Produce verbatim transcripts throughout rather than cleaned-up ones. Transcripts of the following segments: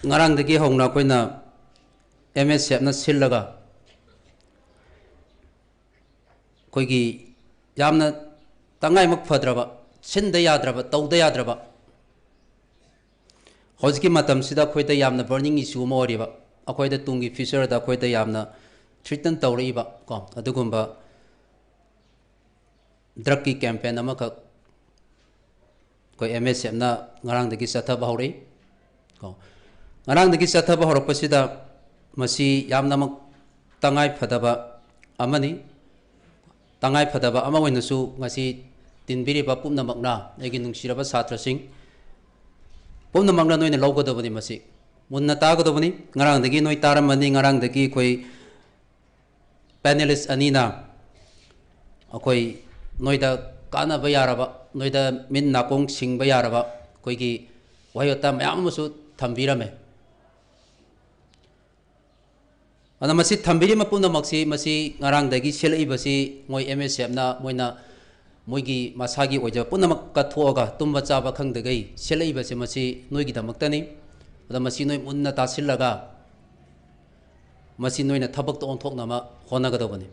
ꯉꯔꯥꯡꯗꯒꯤ ꯍꯧꯅ ꯑꯩꯈꯣꯏꯅ ꯑꯦꯝ ꯑꯦꯁ ꯑꯦꯐꯅ ꯁꯤꯜꯂꯒ ꯑꯩꯈꯣꯏꯒꯤ ꯌꯥꯝꯅ ꯇꯉꯥꯏꯃꯛ ꯐꯗ꯭ꯔꯕ, ꯁꯤꯟꯗ ꯌꯥꯗ꯭ꯔꯕ, ꯇꯧꯗ ꯌꯥꯗ꯭ꯔꯕ, ꯍꯧꯖꯤꯛꯀꯤ ꯃꯇꯝꯁꯤꯗ ꯑꯩꯈꯣꯏꯗ ꯌꯥꯝꯅ ꯕꯔꯅꯤꯡ ꯏꯁꯨ ꯑꯃ ꯑꯣꯏꯔꯤꯕ, ꯑꯩꯈꯣꯏꯗ ꯇꯨꯡꯒꯤ ꯐ꯭ꯌꯨꯆꯔꯗ ꯑꯩꯈꯣꯏꯗ ꯌꯥꯝꯅ ꯊ꯭ꯔꯤꯇꯟ ꯇꯧꯔꯛꯏꯕ ꯀꯣ, ꯑꯗꯨꯒꯨꯝꯕ ꯗ꯭ꯔꯛꯀꯤ ꯀꯦꯝꯄꯦꯟ ꯑꯃꯈꯛ ꯑꯩꯈꯣꯏ ꯑꯦꯝ ꯑꯦꯁ ꯑꯦꯐꯅ ꯉꯔꯥꯡꯗꯒꯤ ꯆꯠꯊꯕ ꯍꯧꯔꯛꯏ ꯀꯣ꯫ ꯉꯔꯥꯡꯗꯒꯤ ꯆꯠꯊꯕ ꯍꯧꯔꯛꯄꯁꯤꯗ ꯃꯁꯤ ꯌꯥꯝꯅꯃꯛ ꯇꯉꯥꯏ ꯐꯗꯕ ꯑꯃꯅꯤ꯫ ꯇꯉꯥꯏ ꯐꯗꯕ ꯑꯃ ꯑꯣꯏꯅꯁꯨ ꯉꯁꯤ ꯇꯤꯟꯕꯤꯔꯤꯕ ꯄꯨꯝꯅꯃꯛꯅ, ꯑꯩꯒꯤ ꯅꯨꯡꯁꯤꯔꯕ ꯁꯥꯇ꯭ꯔꯁꯤꯡ ꯄꯨꯝꯅꯃꯛꯅ ꯅꯣꯏꯅ ꯂꯧꯒꯗꯕꯅꯤ꯫ ꯃꯁꯤ ꯃꯨꯟꯅ ꯇꯥꯒꯗꯕꯅꯤ꯫ ꯉꯔꯥꯡꯗꯒꯤ ꯅꯣꯏ ꯇꯥꯔꯝꯃꯅꯤ, ꯉꯔꯥꯡꯗꯒꯤ ꯑꯩꯈꯣꯏ ꯄꯦꯅꯦꯂꯤꯁ ꯑꯅꯤꯅ ꯑꯩꯈꯣꯏ ꯅꯣꯏꯗ ꯀꯥꯟꯅꯕ ꯌꯥꯔꯕ, ꯅꯣꯏꯗ ꯃꯤꯠ ꯅꯥꯀꯣꯡ ꯁꯤꯡꯕ ꯌꯥꯔꯕ ꯑꯩꯈꯣꯏꯒꯤ ꯋꯥꯍꯩ ꯋꯥꯇꯥ ꯃꯌꯥꯝ ꯑꯃꯁꯨ ꯊꯝꯕꯤꯔꯝꯃꯦ꯫ ꯑꯗꯨꯅ ꯃꯁꯤ ꯊꯝꯕꯤꯔꯤꯕ ꯄꯨꯝꯅꯃꯛꯁꯤ, ꯃꯁꯤ ꯉꯔꯥꯡꯗꯒꯤ ꯁꯤꯜꯂꯛꯏꯕꯁꯤ ꯃꯣꯏ ꯑꯦꯝ ꯑꯦꯁ ꯑꯦꯐꯅ ꯃꯣꯏꯅ ꯃꯣꯏꯒꯤ ꯃꯁꯥꯒꯤ ꯑꯣꯏꯖꯕ ꯄꯨꯝꯅꯃꯛ ꯀꯠꯊꯣꯛꯑꯒ ꯇꯨꯝꯕ ꯆꯥꯕ ꯈꯪꯗꯈꯩ ꯁꯤꯜꯂꯛꯏꯕꯁꯦ ꯃꯁꯤ ꯅꯣꯏꯒꯤꯗꯃꯛꯇꯅꯤ꯫ ꯑꯗ ꯃꯁꯤ ꯅꯣꯏ ꯃꯨꯟꯅ ꯇꯥꯁꯤꯜꯂꯒ ꯃꯁꯤ ꯅꯣꯏꯅ ꯊꯕꯛꯇ ꯑꯣꯟꯊꯣꯛꯅꯕ ꯍꯣꯠꯅꯒꯗꯧꯕꯅꯤ꯫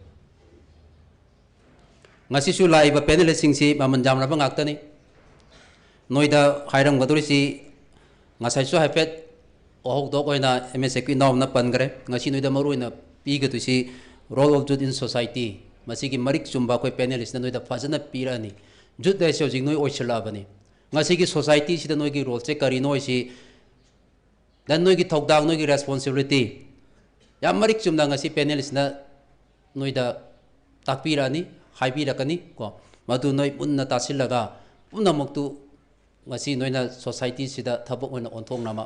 ꯉꯁꯤꯁꯨ ꯂꯥꯛꯏꯕ ꯄꯦꯅꯦꯂꯤꯁꯁꯤꯡꯁꯤ ꯃꯃꯜ ꯌꯥꯝꯂꯕ ꯉꯥꯛꯇꯅꯤ꯫ ꯅꯣꯏꯗ ꯍꯥꯏꯔꯝꯒꯗꯧꯔꯤꯁꯤ ꯉꯁꯥꯏꯁꯨ ꯍꯥꯏꯐꯦꯠ ꯋꯥꯍꯧꯗꯣꯛ ꯑꯣꯏꯅ ꯑꯦꯝ ꯑꯦꯁ ꯑꯦꯐꯀꯤ ꯏꯅꯥꯎꯅ ꯄꯟꯈ꯭ꯔꯦ꯫ ꯉꯁꯤ ꯅꯣꯏꯗ ꯃꯔꯨ ꯑꯣꯏꯅ ꯄꯤꯒꯗꯣꯏꯁꯤ role of youth in society꯫ ꯃꯁꯤꯒꯤ ꯃꯔꯤꯛ ꯆꯨꯝꯕ ꯑꯩꯈꯣꯏ ꯄꯦꯅꯦꯂꯤꯁꯅ ꯅꯣꯏꯗ ꯐꯖꯅ ꯄꯤꯔꯛꯑꯅꯤ꯫ ꯌꯨꯠ ꯍꯥꯏꯁꯦ ꯍꯧꯖꯤꯛ ꯅꯣꯏ ꯑꯣꯏꯁꯤꯜꯂꯛꯑꯕꯅꯤ꯫ ꯉꯁꯤꯒꯤ ꯁꯣꯁꯥꯏꯇꯤꯁꯤꯗ ꯅꯣꯏꯒꯤ ꯔꯣꯜꯁꯦ ꯀꯔꯤꯅꯣ ꯍꯥꯏꯁꯤ, then ꯅꯣꯏꯒꯤ ꯊꯧꯗꯥꯡ, ꯅꯣꯏꯒꯤ ꯔꯦꯁꯄꯣꯟꯁꯤꯕꯤꯂꯤꯇꯤ ꯌꯥꯝ ꯃꯔꯤꯛ ꯆꯨꯝꯅ ꯉꯁꯤ ꯄꯦꯅꯦꯂꯤꯁꯅ ꯅꯣꯏꯗ ꯇꯥꯛꯄꯤꯔꯛꯑꯅꯤ, ꯍꯥꯏꯕꯤꯔꯛꯀꯅꯤ ꯀꯣ꯫ ꯃꯗꯨ ꯅꯣꯏ ꯃꯨꯟꯅ ꯇꯥꯁꯤꯜꯂꯒ ꯄꯨꯝꯅꯃꯛꯇꯨ ꯉꯁꯤ ꯅꯣꯏꯅ ꯁꯣꯁꯥꯏꯇꯤꯁꯤꯗ ꯊꯕꯛ ꯑꯣꯏꯅ ꯑꯣꯟꯊꯣꯛꯅꯕ,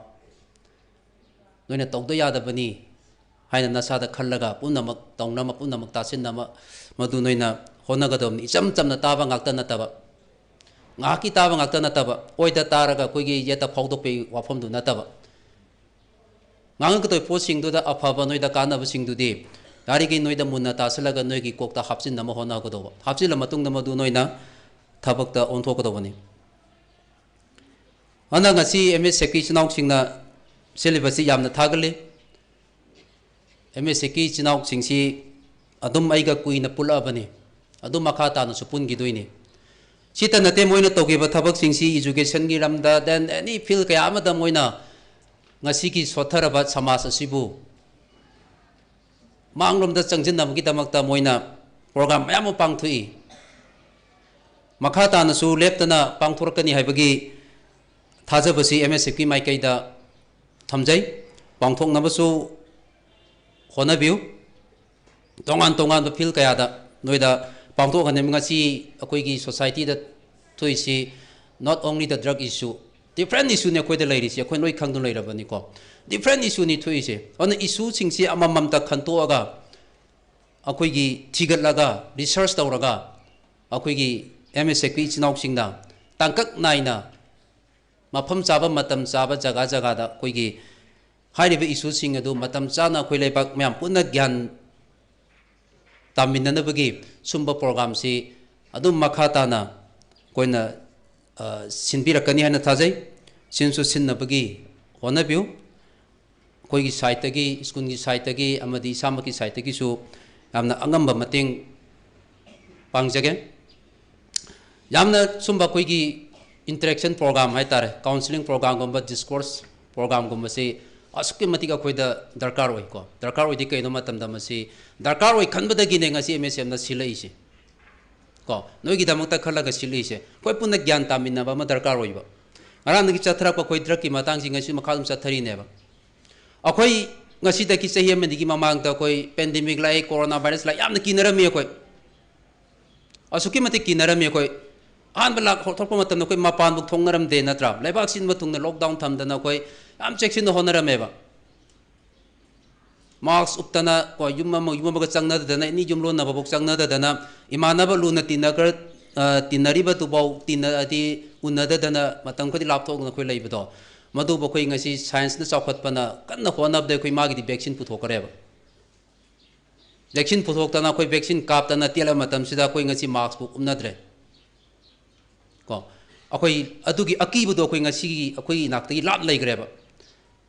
ꯅꯣꯏꯅ ꯇꯧꯗ ꯌꯥꯗꯕꯅꯤ ꯍꯥꯏꯅ ꯅꯁꯥꯗ ꯈꯜꯂꯒ ꯄꯨꯝꯅꯃꯛ ꯇꯧꯅꯕ, ꯄꯨꯝꯅꯃꯛ ꯇꯥꯁꯤꯟꯅꯕ, ꯃꯗꯨ ꯅꯣꯏꯅ ꯍꯣꯠꯅꯒꯗꯕꯅꯤ꯫ ꯏꯆꯝ ꯆꯝꯅ ꯇꯥꯕ ꯉꯥꯛꯇ ꯅꯠꯇꯕ, ꯉꯥꯏꯍꯥꯛꯀꯤ ꯇꯥꯕ ꯉꯥꯛꯇ ꯅꯠꯇꯕ, ꯑꯣꯏꯗ ꯇꯥꯔꯒ ꯑꯩꯈꯣꯏꯒꯤ ꯌꯦꯠꯇ ꯐꯥꯎꯗꯣꯛꯄꯒꯤ ꯋꯥꯐꯝꯗꯨ ꯅꯠꯇꯕ, ꯉꯥꯡꯉꯛꯀꯗꯧꯔꯤꯕ ꯄꯣꯠꯁꯤꯡꯗꯨꯗ ꯑꯐꯕ ꯅꯣꯏꯗ ꯀꯥꯟꯅꯕꯁꯤꯡꯗꯨꯗꯤ ꯌꯥꯔꯤꯈꯩ ꯅꯣꯏꯗ ꯃꯨꯟꯅ ꯇꯥꯁꯤꯜꯂꯒ ꯅꯣꯏꯒꯤ ꯀꯣꯛꯇ ꯍꯥꯞꯆꯤꯟꯅꯕ ꯍꯣꯠꯅꯒꯗꯧꯕ꯫ ꯍꯥꯞꯆꯤꯜꯂ ꯃꯇꯨꯡꯗ ꯃꯗꯨ ꯅꯣꯏꯅ ꯊꯕꯛꯇ ꯑꯣꯟꯊꯣꯛꯀꯗꯧꯕꯅꯤ꯫ ꯑꯗꯨꯅ ꯉꯁꯤ ꯑꯦꯝ ꯑꯦꯁ ꯑꯦꯐꯀꯤ ꯏꯆꯤꯟ ꯏꯅꯥꯎꯁꯤꯡꯅ ꯁꯤꯜꯂꯤꯕꯁꯤ ꯌꯥꯝꯅ ꯊꯥꯒꯠꯂꯤ꯫ ꯑꯦꯝ ꯑꯦꯁ ꯑꯦꯐꯀꯤ ꯏꯆꯤꯟ ꯏꯅꯥꯎꯁꯤꯡꯁꯤ ꯑꯗꯨꯝ ꯑꯩꯒ ꯀꯨꯏꯅ ꯄꯨꯜꯂꯛꯑꯕꯅꯤ, ꯑꯗꯨꯝ ꯃꯈꯥ ꯇꯥꯅꯁꯨ ꯄꯨꯟꯈꯤꯗꯣꯏꯅꯤ꯫ ꯁꯤꯇ ꯅꯠꯇꯦ, ꯃꯣꯏꯅ ꯇꯧꯈꯤꯕ ꯊꯕꯛꯁꯤꯡꯁꯤ educationꯒꯤ ꯂꯝꯗ, then any field ꯀꯌꯥ ꯑꯃꯗ ꯃꯣꯏꯅ ꯉꯁꯤꯒꯤ ꯁꯣꯠꯊꯔꯕ ꯁꯃꯥꯖ ꯑꯁꯤꯕꯨ ꯃꯥꯡꯂꯣꯝꯗ ꯆꯪꯁꯤꯟꯅꯕꯒꯤꯗꯃꯛꯇ ꯃꯣꯏꯅ program ꯃꯌꯥꯝ ꯑꯃ ꯄꯥꯡꯊꯣꯛꯏ꯫ ꯃꯈꯥ ꯇꯥꯅꯁꯨ ꯂꯦꯞꯇꯅ ꯄꯥꯡꯊꯣꯔꯛꯀꯅꯤ ꯍꯥꯏꯕꯒꯤ ꯊꯥꯖꯕꯁꯤ ꯑꯦꯝ ꯑꯦꯁ ꯑꯦꯐꯀꯤ ꯃꯥꯏꯀꯩꯗ ꯊꯝꯖꯩ꯫ ꯄꯥꯡꯊꯣꯛꯅꯕꯁꯨ ꯍꯣꯠꯅꯕꯤꯌꯨ꯫ ꯇꯣꯉꯥꯟ ꯇꯣꯉꯥꯟꯕ field ꯀꯌꯥꯗ ꯅꯣꯏꯗ ꯄꯥꯡꯊꯣꯛꯍꯟꯅꯤꯡꯕ꯫ ꯉꯁꯤ ꯑꯩꯈꯣꯏꯒꯤ societyꯗ ꯊꯣꯛꯏꯁꯤ not only the drug issue, different issueꯅꯤ ꯑꯩꯈꯣꯏꯗ ꯂꯩꯔꯤꯁꯤ, ꯑꯩꯈꯣꯏ ꯂꯣꯏ ꯈꯪꯗꯨꯅ ꯂꯩꯔꯕꯅꯤꯀꯣ꯫ Different issueꯅꯤ ꯊꯣꯛꯏꯁꯦ꯫ ꯑꯗꯨꯅ issueꯁꯤꯡꯁꯤ ꯑꯃꯃꯝꯇ ꯈꯟꯇꯣꯛꯑꯒ ꯑꯩꯈꯣꯏꯒꯤ ꯊꯤꯒꯠꯂꯒ research ꯇꯧꯔꯒ ꯑꯩꯈꯣꯏꯒꯤ ꯑꯦꯝ ꯑꯦꯁ ꯑꯦꯐꯀꯤ ꯏꯆꯤꯟ ꯏꯅꯥꯎꯁꯤꯡꯅ ꯇꯥꯡꯀꯛ ꯅꯥꯏꯅ ꯃꯐꯝ ꯆꯥꯕ, ꯃꯇꯝ ꯆꯥꯕ, ꯖꯒꯥ ꯖꯒꯥꯗ ꯑꯩꯈꯣꯏꯒꯤ ꯍꯥꯏꯔꯤꯕ issueꯁꯤꯡ ꯑꯗꯨ ꯃꯇꯝ ꯆꯥꯅ ꯑꯩꯈꯣꯏ ꯂꯩꯕꯥꯛ ꯃꯌꯥꯝ ꯄꯨꯟꯅ ꯒ꯭ꯌꯥꯟ ꯇꯥꯃꯤꯟꯅꯅꯕꯒꯤ ꯁꯨꯝꯕ programꯁꯤ ꯑꯗꯨꯝ ꯃꯈꯥ ꯇꯥꯅ ꯑꯩꯈꯣꯏꯅ, ꯑ, ꯁꯤꯟꯕꯤꯔꯛꯀꯅꯤ ꯍꯥꯏꯅ ꯊꯥꯖꯩ꯫ ꯁꯤꯟꯁꯨ ꯁꯤꯟꯅꯕꯒꯤ ꯍꯣꯠꯅꯕꯤꯌꯨ꯫ ꯑꯩꯈꯣꯏꯒꯤ sideꯇꯒꯤ, schoolꯒꯤ sideꯇꯒꯤ ꯑꯃꯗꯤ ꯏꯁꯥꯃꯛꯀꯤ sideꯇꯒꯤꯁꯨ ꯌꯥꯝꯅ ꯑꯉꯝꯕ ꯃꯇꯦꯡ ꯄꯥꯡꯖꯒꯦ꯫ ꯌꯥꯝꯅ ꯁꯨꯝꯕ ꯑꯩꯈꯣꯏꯒꯤ interaction program ꯍꯥꯏꯇꯥꯔꯦ, counselling programꯒꯨꯝꯕ, discourse programꯒꯨꯝꯕꯁꯤ ꯑꯁꯨꯛꯀꯤ ꯃꯇꯤꯛ ꯑꯩꯈꯣꯏꯗ ꯗꯔꯀꯥꯔ ꯑꯣꯏꯀꯣ꯫ ꯗꯔꯀꯥꯔ ꯑꯣꯏꯗꯤ ꯀꯩꯅꯣ ꯃꯇꯝꯗ ꯃꯁꯤ ꯗꯔꯀꯥꯔ ꯑꯣꯏ ꯈꯟꯕꯗꯒꯤꯅꯦ ꯉꯁꯤ ꯑꯦꯝ ꯑꯦꯁ ꯑꯦꯝꯅ ꯁꯤꯜꯂꯛꯏꯁꯦ꯫ ꯀꯣ, ꯅꯣꯏꯒꯤꯗꯃꯛꯇ ꯈꯜꯂꯒ ꯁꯤꯜꯂꯛꯏꯁꯦ꯫ ꯑꯩꯈꯣꯏ ꯄꯨꯟꯅ ꯒ꯭ꯌꯥꯟ ꯇꯥꯃꯤꯟꯅꯕ ꯑꯃ ꯗꯔꯀꯥꯔ ꯑꯣꯏꯕ꯫ ꯉꯔꯥꯡꯗꯒꯤ ꯆꯠꯊꯔꯛꯄ ꯑꯩꯈꯣꯏ drugꯀꯤ ꯃꯇꯥꯡꯁꯤ ꯉꯁꯤ ꯃꯈꯥ ꯑꯗꯨꯝ ꯆꯠꯊꯔꯤꯅꯦꯕ꯫ ꯑꯩꯈꯣꯏ ꯉꯁꯤꯗꯒꯤ ꯆꯍꯤ ꯑꯃꯅꯤꯒꯤ ꯃꯃꯥꯡꯗ ꯑꯩꯈꯣꯏ pandemic ꯂꯥꯛꯑꯦ, corona virus ꯂꯥꯛꯑꯦ, ꯌꯥꯝꯅ ꯀꯤꯅꯔꯝꯃꯤ ꯑꯩꯈꯣꯏ꯫ ꯑꯁꯨꯛꯀꯤ ꯃꯇꯤꯛ ꯀꯤꯅꯔꯝꯃꯤ ꯑꯩꯈꯣꯏ꯫ ꯑꯍꯥꯟꯕ ꯂꯥꯛ ꯊꯣꯛꯂꯛꯄ ꯃꯇꯝꯗ ꯑꯩꯈꯣꯏ ꯃꯄꯥꯟꯕꯨ ꯊꯣꯛꯅꯔꯝꯗꯦ ꯅꯠꯇ꯭ꯔꯥ? ꯂꯩꯕꯥꯛ ꯁꯤꯟꯕ ꯊꯨꯡꯅ lockdown ꯊꯝꯗꯅ ꯑꯩꯈꯣꯏ ꯌꯥꯝ ꯆꯦꯛꯁꯤꯟꯅ ꯍꯣꯠꯅꯔꯝꯃꯦꯕ꯫ Mask ꯎꯞꯇꯅ ꯀꯣ, ꯌꯨꯝ ꯑꯃ ꯌꯨꯝ ꯑꯃꯒ ꯆꯪꯅꯗꯗꯅ, ꯑꯦꯅꯤ ꯌꯨꯝꯂꯣꯟꯅꯕꯐꯥꯎ ꯆꯪꯅꯗꯗꯅ, ꯏꯃꯥꯟꯅꯕ ꯂꯨꯅ ꯇꯤꯟꯅꯈ꯭ꯔ-, ꯑ, ꯇꯤꯟꯅꯔꯤꯕꯗꯨꯐꯥꯎ ꯇꯤꯟꯅ-, ꯍꯥꯏꯗꯤ ꯎꯅꯗꯗꯅ ꯃꯇꯝ ꯈꯔꯗꯤ ꯂꯥꯞꯊꯣꯛꯅ ꯑꯩꯈꯣꯏ ꯂꯩꯕꯗꯣ, ꯃꯗꯨꯕꯨ ꯑꯩꯈꯣꯏ ꯉꯁꯤ scienceꯅ ꯆꯥꯎꯈꯠꯄꯅ ꯀꯟꯅ ꯍꯣꯠꯅꯕꯗ ꯑꯩꯈꯣꯏ ꯃꯥꯒꯤꯗꯤ vaccine ꯄꯨꯊꯣꯛꯈ꯭ꯔꯦꯕ꯫ Vaccine ꯄꯨꯊꯣꯛꯇꯅ ꯑꯩꯈꯣꯏ vaccine ꯀꯥꯞꯇꯅ ꯇꯦꯜꯂꯕ ꯃꯇꯝꯁꯤꯗ ꯑꯩꯈꯣꯏ ꯉꯁꯤ maskꯄꯨ ꯎꯞꯅꯗ꯭ꯔꯦ꯫ ꯀꯣ, ꯑꯩꯈꯣꯏ ꯑꯗꯨꯒꯤ ꯑꯀꯤꯕꯗꯣ ꯑꯩꯈꯣꯏ ꯉꯁꯤꯒꯤ ꯑꯩꯈꯣꯏꯒꯤ ꯅꯥꯛꯇꯒꯤ ꯂꯥꯞ ꯂꯩꯈ꯭ꯔꯦꯕ꯫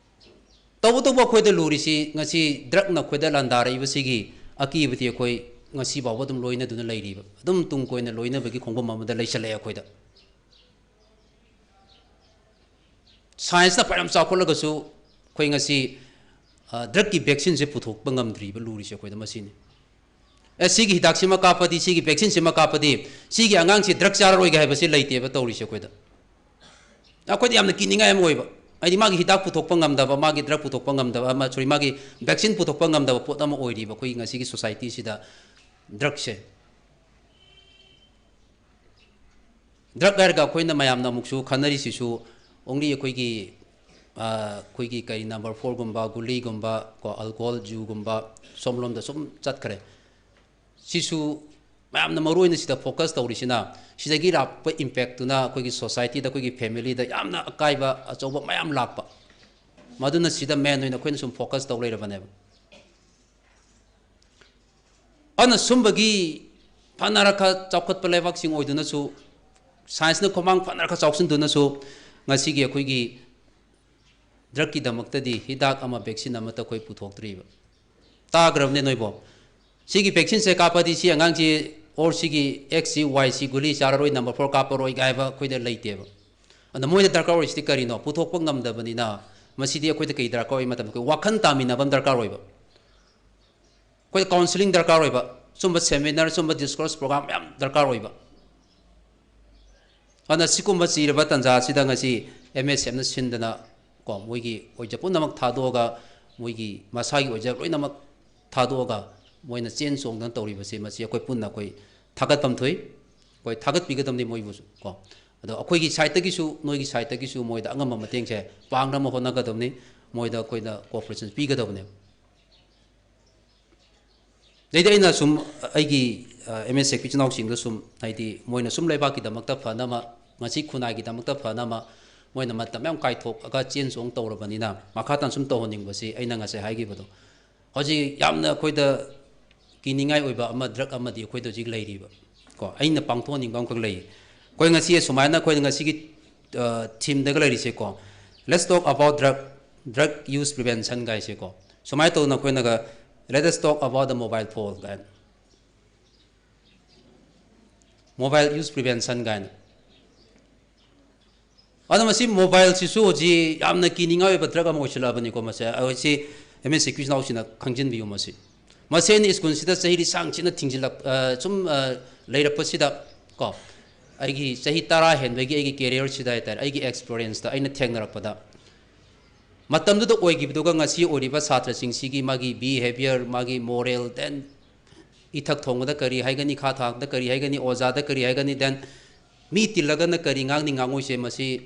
ꯇꯧꯕꯇꯕꯨ ꯑꯩꯈꯣꯏꯗ ꯂꯨꯔꯤꯁꯤ ꯉꯁꯤ ꯗ꯭ꯔꯛꯅ ꯑꯩꯈꯣꯏꯗ ꯂꯥꯟꯗꯥꯔꯛꯏꯕꯁꯤꯒꯤ ꯑꯀꯤꯕꯗꯤ ꯑꯩꯈꯣꯏ ꯉꯁꯤ ꯐꯥꯎꯕ ꯑꯗꯨꯝ ꯂꯣꯏꯅꯗꯨꯅ ꯂꯩꯔꯤꯕ, ꯑꯗꯨꯝ ꯇꯨꯡ ꯀꯣꯏꯅ ꯂꯣꯏꯅꯕꯒꯤ ꯈꯣꯡꯕꯝ ꯑꯃꯗ ꯂꯩꯁꯜꯂꯛꯑꯦ ꯑꯩꯈꯣꯏꯗ꯫ ꯁꯥꯏꯟꯁꯅ ꯐꯅꯌꯥꯝ ꯆꯥꯎꯈꯠꯂꯒꯁꯨ ꯑꯩꯈꯣꯏ ꯉꯁꯤ ꯗ꯭ꯔꯛꯀꯤ ꯚꯦꯛꯁꯤꯟꯁꯦ ꯄꯨꯊꯣꯛꯄ ꯉꯝꯗ꯭ꯔꯤꯕ ꯂꯨꯔꯤꯁꯦ ꯑꯩꯈꯣꯏꯗ ꯃꯁꯤꯅꯤ꯫ ꯑꯦ, ꯁꯤꯒꯤ ꯍꯤꯗꯥꯛꯁꯤꯃ ꯀꯥꯞꯄꯗꯤ, ꯁꯤꯒꯤ ꯚꯦꯛꯁꯤꯟꯁꯤꯃ ꯀꯥꯞꯄꯗꯤ ꯁꯤꯒꯤ ꯑꯉꯥꯡꯁꯤ ꯗ꯭ꯔꯛ ꯆꯥꯔꯔꯣꯏꯒꯦ ꯍꯥꯏꯕꯁꯤ ꯂꯩꯇꯦꯕ ꯇꯧꯔꯤꯁꯦ ꯑꯩꯈꯣꯏꯗ꯫ ꯑꯩꯈꯣꯏꯗ ꯌꯥꯝꯅ ꯀꯤꯅꯤꯡꯉꯥꯏ ꯑꯃ ꯑꯣꯏꯕ, ꯍꯥꯏꯗꯤ ꯃꯥꯒꯤ ꯍꯤꯗꯥꯛ ꯄꯨꯊꯣꯛꯄ ꯉꯝꯗꯕ, ꯃꯥꯒꯤ ꯗ꯭ꯔꯛ ꯄꯨꯊꯣꯛꯄ ꯉꯝꯗꯕ ꯑꯃ, ꯁꯣꯔꯤ, ꯃꯥꯒꯤ ꯚꯦꯛꯁꯤꯟ ꯄꯨꯊꯣꯛꯄ ꯉꯝꯗꯕ ꯄꯣꯠ ꯑꯃ ꯑꯣꯏꯔꯤꯕ ꯑꯩꯈꯣꯏꯒꯤ ꯉꯁꯤꯒꯤ ꯁꯣꯁꯥꯏꯇꯤꯁꯤꯗ ꯗ꯭ꯔꯛꯁꯦ꯫ ꯗ꯭ꯔꯛ ꯍꯥꯏꯔꯒ ꯑꯩꯈꯣꯏꯅ ꯃꯌꯥꯝꯅ ꯑꯃꯨꯛꯁꯨ ꯈꯟꯅꯔꯤꯁꯤꯁꯨ only ꯑꯩꯈꯣꯏꯒꯤ, ꯑ, ꯑꯩꯈꯣꯏꯒꯤ ꯀꯔꯤ number fourꯒꯨꯝꯕ, ꯒꯨꯂꯤꯒꯨꯝꯕ, ꯀꯣ, alcohol, ꯖꯨꯒꯨꯝꯕ, ꯁꯣꯝꯂꯣꯝꯗ ꯁꯨꯝ ꯆꯠꯈ꯭ꯔꯦ꯫ ꯁꯤꯁꯨ ꯃꯌꯥꯝꯅ ꯃꯔꯨ ꯑꯣꯏꯅ ꯁꯤꯗ focus ꯇꯧꯔꯤꯁꯤꯅ ꯁꯤꯗꯒꯤ ꯂꯥꯛꯄ impactꯇꯨꯅ ꯑꯩꯈꯣꯏꯒꯤ societyꯗ, ꯑꯩꯈꯣꯏꯒꯤ familyꯗ ꯌꯥꯝꯅ ꯑꯀꯥꯏꯕ ꯑꯆꯧꯕ ꯃꯌꯥꯝ ꯂꯥꯛꯄ꯫ ꯃꯗꯨꯅ ꯁꯤꯗ main ꯑꯣꯏꯅ ꯑꯩꯈꯣꯏꯅ ꯁꯨꯝ focus ꯇꯧ ꯂꯩꯔꯕꯅꯦꯕ꯫ ꯑꯗꯨꯅ ꯁꯨꯝꯕꯒꯤ ꯐꯅꯔ ꯈꯔ ꯆꯥꯎꯈꯠꯄ ꯂꯩꯕꯥꯛꯁꯤꯡ ꯑꯣꯏꯗꯨꯅꯁꯨ, ꯁꯥꯏꯟꯁꯅ ꯈꯨꯃꯥꯡ ꯐꯅꯔ ꯈꯔ ꯆꯥꯎꯁꯤꯟꯗꯨꯅꯁꯨ ꯉꯁꯤꯒꯤ ꯑꯩꯈꯣꯏꯒꯤ ꯗ꯭ꯔꯛꯀꯤꯗꯃꯛꯇꯗꯤ ꯍꯤꯗꯥꯛ ꯑꯃ, ꯚꯦꯛꯁꯤꯟ ꯑꯃꯠꯇ ꯑꯩꯈꯣꯏ ꯄꯨꯊꯣꯛꯇ꯭ꯔꯤꯕ꯫ ꯇꯥꯈ꯭ꯔꯕꯅꯦ ꯅꯣꯏꯕꯣ? ꯁꯤꯒꯤ ꯚꯦꯛꯁꯤꯟꯁꯦ ꯀꯥꯞꯄꯗꯤ ꯁꯤ ꯑꯉꯥꯡꯁꯤ, or ꯁꯤꯒꯤ X ꯁꯤ, Y ꯁꯤ ꯒꯨꯂꯤ ꯆꯥꯔꯔꯣꯏ, number four ꯀꯥꯞꯄꯔꯣꯏ ꯀꯥꯏꯕ ꯑꯩꯈꯣꯏꯗ ꯂꯩꯇꯦꯕ꯫ ꯑꯗ ꯃꯣꯏꯗ ꯗꯔꯀꯥꯔ ꯑꯣꯏꯔꯤꯁꯤꯗꯤ ꯀꯔꯤꯅꯣ? ꯄꯨꯊꯣꯛꯄ ꯉꯝꯗꯕꯅꯤꯅ ꯃꯁꯤꯗꯤ ꯑꯩꯈꯣꯏꯗ ꯀꯔꯤ ꯗꯔꯀꯥꯔ ꯑꯣꯏ ꯃꯇꯝꯗ ꯑꯩꯈꯣꯏ ꯋꯥꯈꯜ ꯇꯥꯃꯤꯟꯅꯕ ꯑꯃ ꯗꯔꯀꯥꯔ ꯑꯣꯏꯕ꯫ ꯑꯩꯈꯣꯏꯗ counselling ꯗꯔꯀꯥꯔ ꯑꯣꯏꯕ, ꯁꯨꯝꯕ seminar, ꯁꯨꯝꯕ discourse program ꯃꯌꯥꯝ ꯗꯔꯀꯥꯔ ꯑꯣꯏꯕ꯫ ꯑꯗꯨꯅ ꯁꯤꯒꯨꯝꯕ ꯆꯤꯔꯕ ꯇꯥꯟꯖꯥ ꯑꯁꯤꯗ ꯉꯁꯤ MSFꯅ ꯁꯤꯟꯗꯅ, ꯀꯣ, ꯃꯣꯏꯒꯤ ꯑꯣꯏꯖ ꯄꯨꯝꯅꯃꯛ ꯊꯥꯗꯣꯛꯑꯒ, ꯃꯣꯏꯒꯤ ꯃꯁꯥꯒꯤ ꯑꯣꯏꯖ ꯂꯣꯏꯅꯃꯛ ꯊꯥꯗꯣꯛꯑꯒ ꯃꯣꯏꯅ ꯆꯦꯟ ꯆꯣꯡꯗꯅ ꯇꯧꯔꯤꯕꯁꯦ, ꯃꯁꯤ ꯑꯩꯈꯣꯏ ꯄꯨꯟꯅ ꯑꯩꯈꯣꯏ ꯊꯥꯒꯠꯐꯝ ꯊꯣꯛꯏ꯫ ꯑꯩꯈꯣꯏ ꯊꯥꯒꯠꯄꯤꯒꯗꯕꯅꯤ ꯃꯣꯏꯕꯨꯁꯨ, ꯀꯣ꯫ ꯑꯗꯣ ꯑꯩꯈꯣꯏꯒꯤ sideꯇꯒꯤꯁꯨ, ꯅꯣꯏꯒꯤ sideꯇꯒꯤꯁꯨ ꯃꯣꯏꯗ ꯑꯉꯝꯕ ꯃꯇꯦꯡꯁꯦ ꯄꯥꯡꯅꯕ ꯍꯣꯠꯅꯒꯗꯕꯅꯤ꯫ ꯃꯣꯏꯗ ꯑꯩꯈꯣꯏꯅ cooperation ꯄꯤꯒꯗꯕꯅꯦꯕ꯫ ꯑꯗꯩꯗꯤ ꯑꯩꯅ ꯁꯨꯝ ꯑꯩꯒꯤ, ꯑ, MSFꯀꯤ ꯏꯆꯤꯟ ꯏꯅꯥꯎꯁꯤꯡꯗ ꯁꯨꯝ, ꯍꯥꯏꯗꯤ, ꯃꯣꯏꯅ ꯁꯨꯝ ꯂꯩꯕꯥꯛꯀꯤꯗꯃꯛꯇ ꯐꯅꯕ, ꯉꯁꯤ ꯈꯨꯟꯅꯥꯏꯒꯤꯗꯃꯛꯇ ꯐꯅꯕ ꯃꯣꯏꯅ ꯃꯇꯝ ꯌꯥꯝ ꯀꯥꯏꯊꯣꯛꯑꯒ ꯆꯦꯟ ꯆꯣꯡ ꯇꯧꯔꯕꯅꯤꯅ, ꯃꯈꯥ ꯇꯥꯅ ꯁꯨꯝ ꯇꯧꯍꯟꯅꯤꯡꯕꯁꯤ ꯑꯩꯅ ꯉꯁꯥꯏ ꯍꯥꯏꯈꯤꯕꯗꯣ꯫ ꯍꯧꯖꯤꯛ ꯌꯥꯝꯅ ꯑꯩꯈꯣꯏꯗ ꯀꯤꯅꯤꯡꯉꯥꯏ ꯑꯣꯏꯕ ꯑꯃ, ꯗ꯭ꯔꯛ ꯑꯃꯗꯤ ꯑꯩꯈꯣꯏꯗ ꯍꯧꯖꯤꯛ ꯂꯩꯔꯤꯕ, ꯀꯣ, ꯑꯩꯅ ꯄꯥꯡꯊꯣꯛꯍꯟꯅꯤꯡꯕ ꯑꯃꯈꯛ ꯂꯩ꯫ ꯑꯩꯈꯣꯏ ꯉꯁꯤ ꯑꯁꯨꯃꯥꯏꯅ ꯑꯩꯈꯣꯏꯅ ꯉꯁꯤꯒꯤ, ꯑ, themeꯗꯒ ꯂꯩꯔꯤꯁꯦꯀꯣ, "Let's talk about drug", Drug use prevention ꯒꯥꯏꯁꯦꯀꯣ, ꯁꯨꯃꯥꯏꯅ ꯇꯧꯗꯅ ꯑꯩꯈꯣꯏꯅꯒ let us talk about the mobile phone ꯀꯥꯏꯅ, mobile use prevention ꯀꯥꯏꯅ꯫ ꯑꯗꯣ ꯃꯁꯤ ꯃꯣꯕꯥꯏꯜꯁꯤꯁꯨ ꯍꯧꯖꯤꯛ ꯌꯥꯝꯅ ꯀꯤꯅꯤꯡꯉꯥꯏ ꯑꯣꯏꯕ ꯗ꯭ꯔꯒ ꯑꯃ ꯑꯣꯏꯁꯤꯜꯂꯛꯑꯕꯅꯤꯀꯣ꯫ ꯃꯁꯦ ꯑꯩꯈꯣꯏꯁꯤ ꯑꯦꯝ ꯑꯦꯁ ꯁꯤꯛꯀꯤ ꯏꯆꯤꯟ ꯏꯅꯥꯎꯁꯤꯡꯅ ꯈꯪꯖꯤꯟꯕꯤꯌꯨ꯫ ꯃꯁꯤ ꯃꯁꯦ ꯑꯩꯅ ꯁ꯭ꯀꯨꯜꯁꯤꯗ ꯆꯍꯤ ꯂꯤꯁꯥꯡ ꯊꯤꯅ ꯊꯤꯡꯖꯤꯜꯂꯛ ꯁꯨꯝ ꯂꯩꯔꯛꯄꯁꯤꯗ ꯀꯣ, ꯑꯩꯒꯤ ꯆꯍꯤ ꯇꯔꯥ ꯍꯦꯟꯕꯒꯤ ꯑꯩꯒꯤ ꯀꯦꯔꯤꯌꯔꯁꯤꯗ ꯍꯥꯏꯇꯥꯔꯦ, ꯑꯩꯒꯤ ꯑꯦꯛꯁꯄꯤꯔꯤꯌꯦꯟꯁꯇ ꯑꯩꯅ ꯊꯦꯡꯅꯔꯛꯄꯗ, ꯃꯇꯝꯗꯨꯗ ꯑꯣꯏꯈꯤꯕꯗꯨꯒ ꯉꯁꯤ ꯑꯣꯏꯔꯤꯕ ꯁꯥꯇ꯭ꯔꯁꯤꯡꯁꯤꯒꯤ ꯃꯥꯒꯤ ꯕꯤꯍꯦꯕꯤꯌꯔ, ꯃꯥꯒꯤ ꯃꯣꯔꯦꯜ, ꯗꯦꯟ ꯏꯊꯛ ꯊꯣꯡꯕꯗ ꯀꯔꯤ ꯍꯥꯏꯒꯅꯤ, ꯈꯥ ꯊꯥꯡꯕꯗ ꯀꯔꯤ ꯍꯥꯏꯒꯅꯤ, ꯑꯣꯖꯥꯗ ꯀꯔꯤ ꯍꯥꯏꯒꯅꯤ, ꯗꯦꯟ ꯃꯤ ꯇꯤꯜꯂꯒꯅ ꯀꯔꯤ ꯉꯥꯡꯅꯤ ꯉꯥꯡꯉꯣꯏꯁꯦ, ꯃꯁꯤ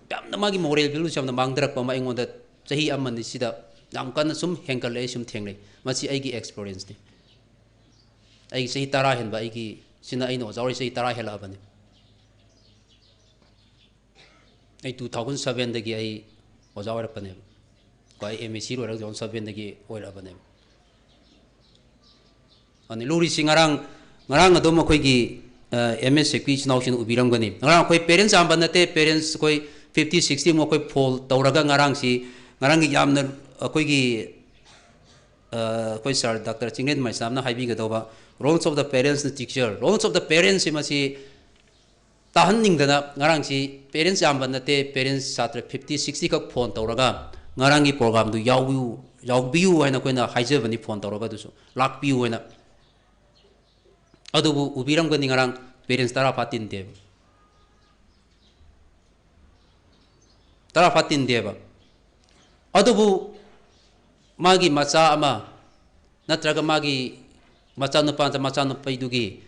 ꯌꯥꯝꯅ ꯃꯥꯒꯤ ꯃꯣꯔꯦꯜ ꯚꯦꯂꯨꯁꯦ ꯌꯥꯝꯅ ꯃꯥꯡꯊꯔꯛꯄ ꯑꯃ ꯑꯩꯉꯣꯟꯗ ꯆꯍꯤ ꯑꯃꯅꯤ ꯁꯤꯗ ꯌꯥꯝ ꯀꯟꯅ ꯁꯨꯝ ꯍꯦꯟꯒꯠꯂꯛꯑꯦ, ꯁꯨꯝ ꯊꯦꯡꯅꯩ꯫ ꯃꯁꯤ ꯑꯩꯒꯤ ꯑꯦꯛꯁꯄꯤꯔꯤꯌꯦꯟꯁꯅꯤ꯫ ꯑꯩꯒꯤ ꯆꯍꯤ ꯇꯔꯥ ꯍꯦꯟꯕ ꯑꯩꯒꯤ, ꯁꯤꯅ ꯑꯩꯅ ꯑꯣꯖꯥ ꯑꯣꯏꯔꯤ ꯆꯍꯤ ꯇꯔꯥ ꯍꯦꯜꯂꯛꯑꯕꯅꯤ꯫ ꯑꯩ ꯇꯨ ꯊꯥꯎꯖꯟ ꯁꯕꯦꯟꯗꯒꯤ ꯑꯩ ꯑꯣꯖꯥ ꯑꯣꯏꯔꯛꯄꯅꯦꯕ꯫ ꯀꯣ, ꯑꯩ ꯑꯦꯝ ꯑꯦ ꯁꯤ ꯂꯣꯏꯔꯒ ꯇꯨ ꯊꯥꯎꯖꯟ ꯁꯕꯦꯟꯗꯒꯤ ꯑꯣꯏꯔꯛꯑꯕꯅꯦꯕ꯫ ꯑꯗꯨꯅꯤ ꯂꯨꯔꯤꯁꯤ ꯉꯔꯥꯡ, ꯉꯔꯥꯡ ꯑꯗꯨꯝ ꯑꯩꯈꯣꯏꯒꯤ ꯑꯦꯝ ꯑꯦꯁ ꯁꯦꯛꯄꯤ ꯏꯆꯤꯟ ꯏꯅꯥꯎꯁꯤꯡꯅ ꯎꯕꯤꯔꯝꯒꯅꯤ꯫ ꯉꯔꯥꯡ ꯑꯩꯈꯣꯏ ꯄꯦꯔꯦꯟꯁ ꯌꯥꯝꯕ ꯅꯠꯇꯦ, ꯄꯦꯔꯦꯟꯁ ꯑꯩꯈꯣꯏ ꯐꯤꯐꯇꯤ ꯁꯤꯛꯁꯇꯤ ꯃꯨꯛ ꯑꯩꯈꯣꯏ ꯐꯣꯜ ꯇꯧꯔꯒ ꯉꯔꯥꯡꯁꯤ, ꯉꯔꯥꯡꯒꯤ ꯌꯥꯝꯅ ꯑꯩꯈꯣꯏꯒꯤ, ꯑꯩꯈꯣꯏ ꯁꯥꯔ ꯗꯥꯛꯇꯔ ꯆꯤꯡꯂꯦꯟ ꯃꯩꯁꯅꯥꯝꯅ ꯍꯥꯏꯕꯤꯒꯗꯧꯕ, roles of the parents and teacher, roles of the parents ꯁꯤ ꯃꯁꯤ ꯇꯥꯍꯟꯅꯤꯡꯗꯅ ꯉꯔꯥꯡꯁꯤ ꯄꯦꯔꯦꯟꯁ ꯌꯥꯝꯕ ꯅꯠꯇꯦ, ꯄꯦꯔꯦꯟꯁ ꯁꯥꯇ꯭ꯔ ꯐꯤꯐꯇꯤ ꯁꯤꯛꯁꯇꯤ ꯈꯛ ꯐꯣꯟ ꯇꯧꯔꯒ ꯉꯔꯥꯡꯒꯤ ꯄ꯭ꯔꯣꯒꯥꯝꯗꯨ ꯌꯥꯎꯕꯤꯌꯨ, ꯌꯥꯎꯕꯤꯌꯨ ꯍꯥꯏꯅ ꯑꯩꯈꯣꯏꯅ ꯍꯥꯏꯖꯕꯅꯤ, ꯐꯣꯟ ꯇꯧꯔꯒ ꯑꯗꯨꯁꯨ ꯂꯥꯛꯄꯤꯌꯨ ꯍꯥꯏꯅ꯫ ꯑꯗꯨꯕꯨ ꯎꯕꯤꯔꯝꯒꯅꯤ, ꯉꯔꯥꯡ ꯄꯦꯔꯦꯟꯁ ꯇꯔꯥ ꯐꯥ ꯇꯤꯟꯗꯦꯕ꯫ ꯇꯔꯥ ꯐꯥ ꯇꯤꯟꯗꯦꯕ꯫ ꯑꯗꯨꯕꯨ ꯃꯥꯒꯤ ꯃꯆꯥ ꯑꯃ ꯅꯠꯇ꯭ꯔꯒ ꯃꯥꯒꯤ ꯃꯆꯥꯅꯨꯄꯥ ꯅꯠꯇ꯭ꯔ ꯃꯆꯥꯅꯨꯄꯤꯗꯨꯒꯤ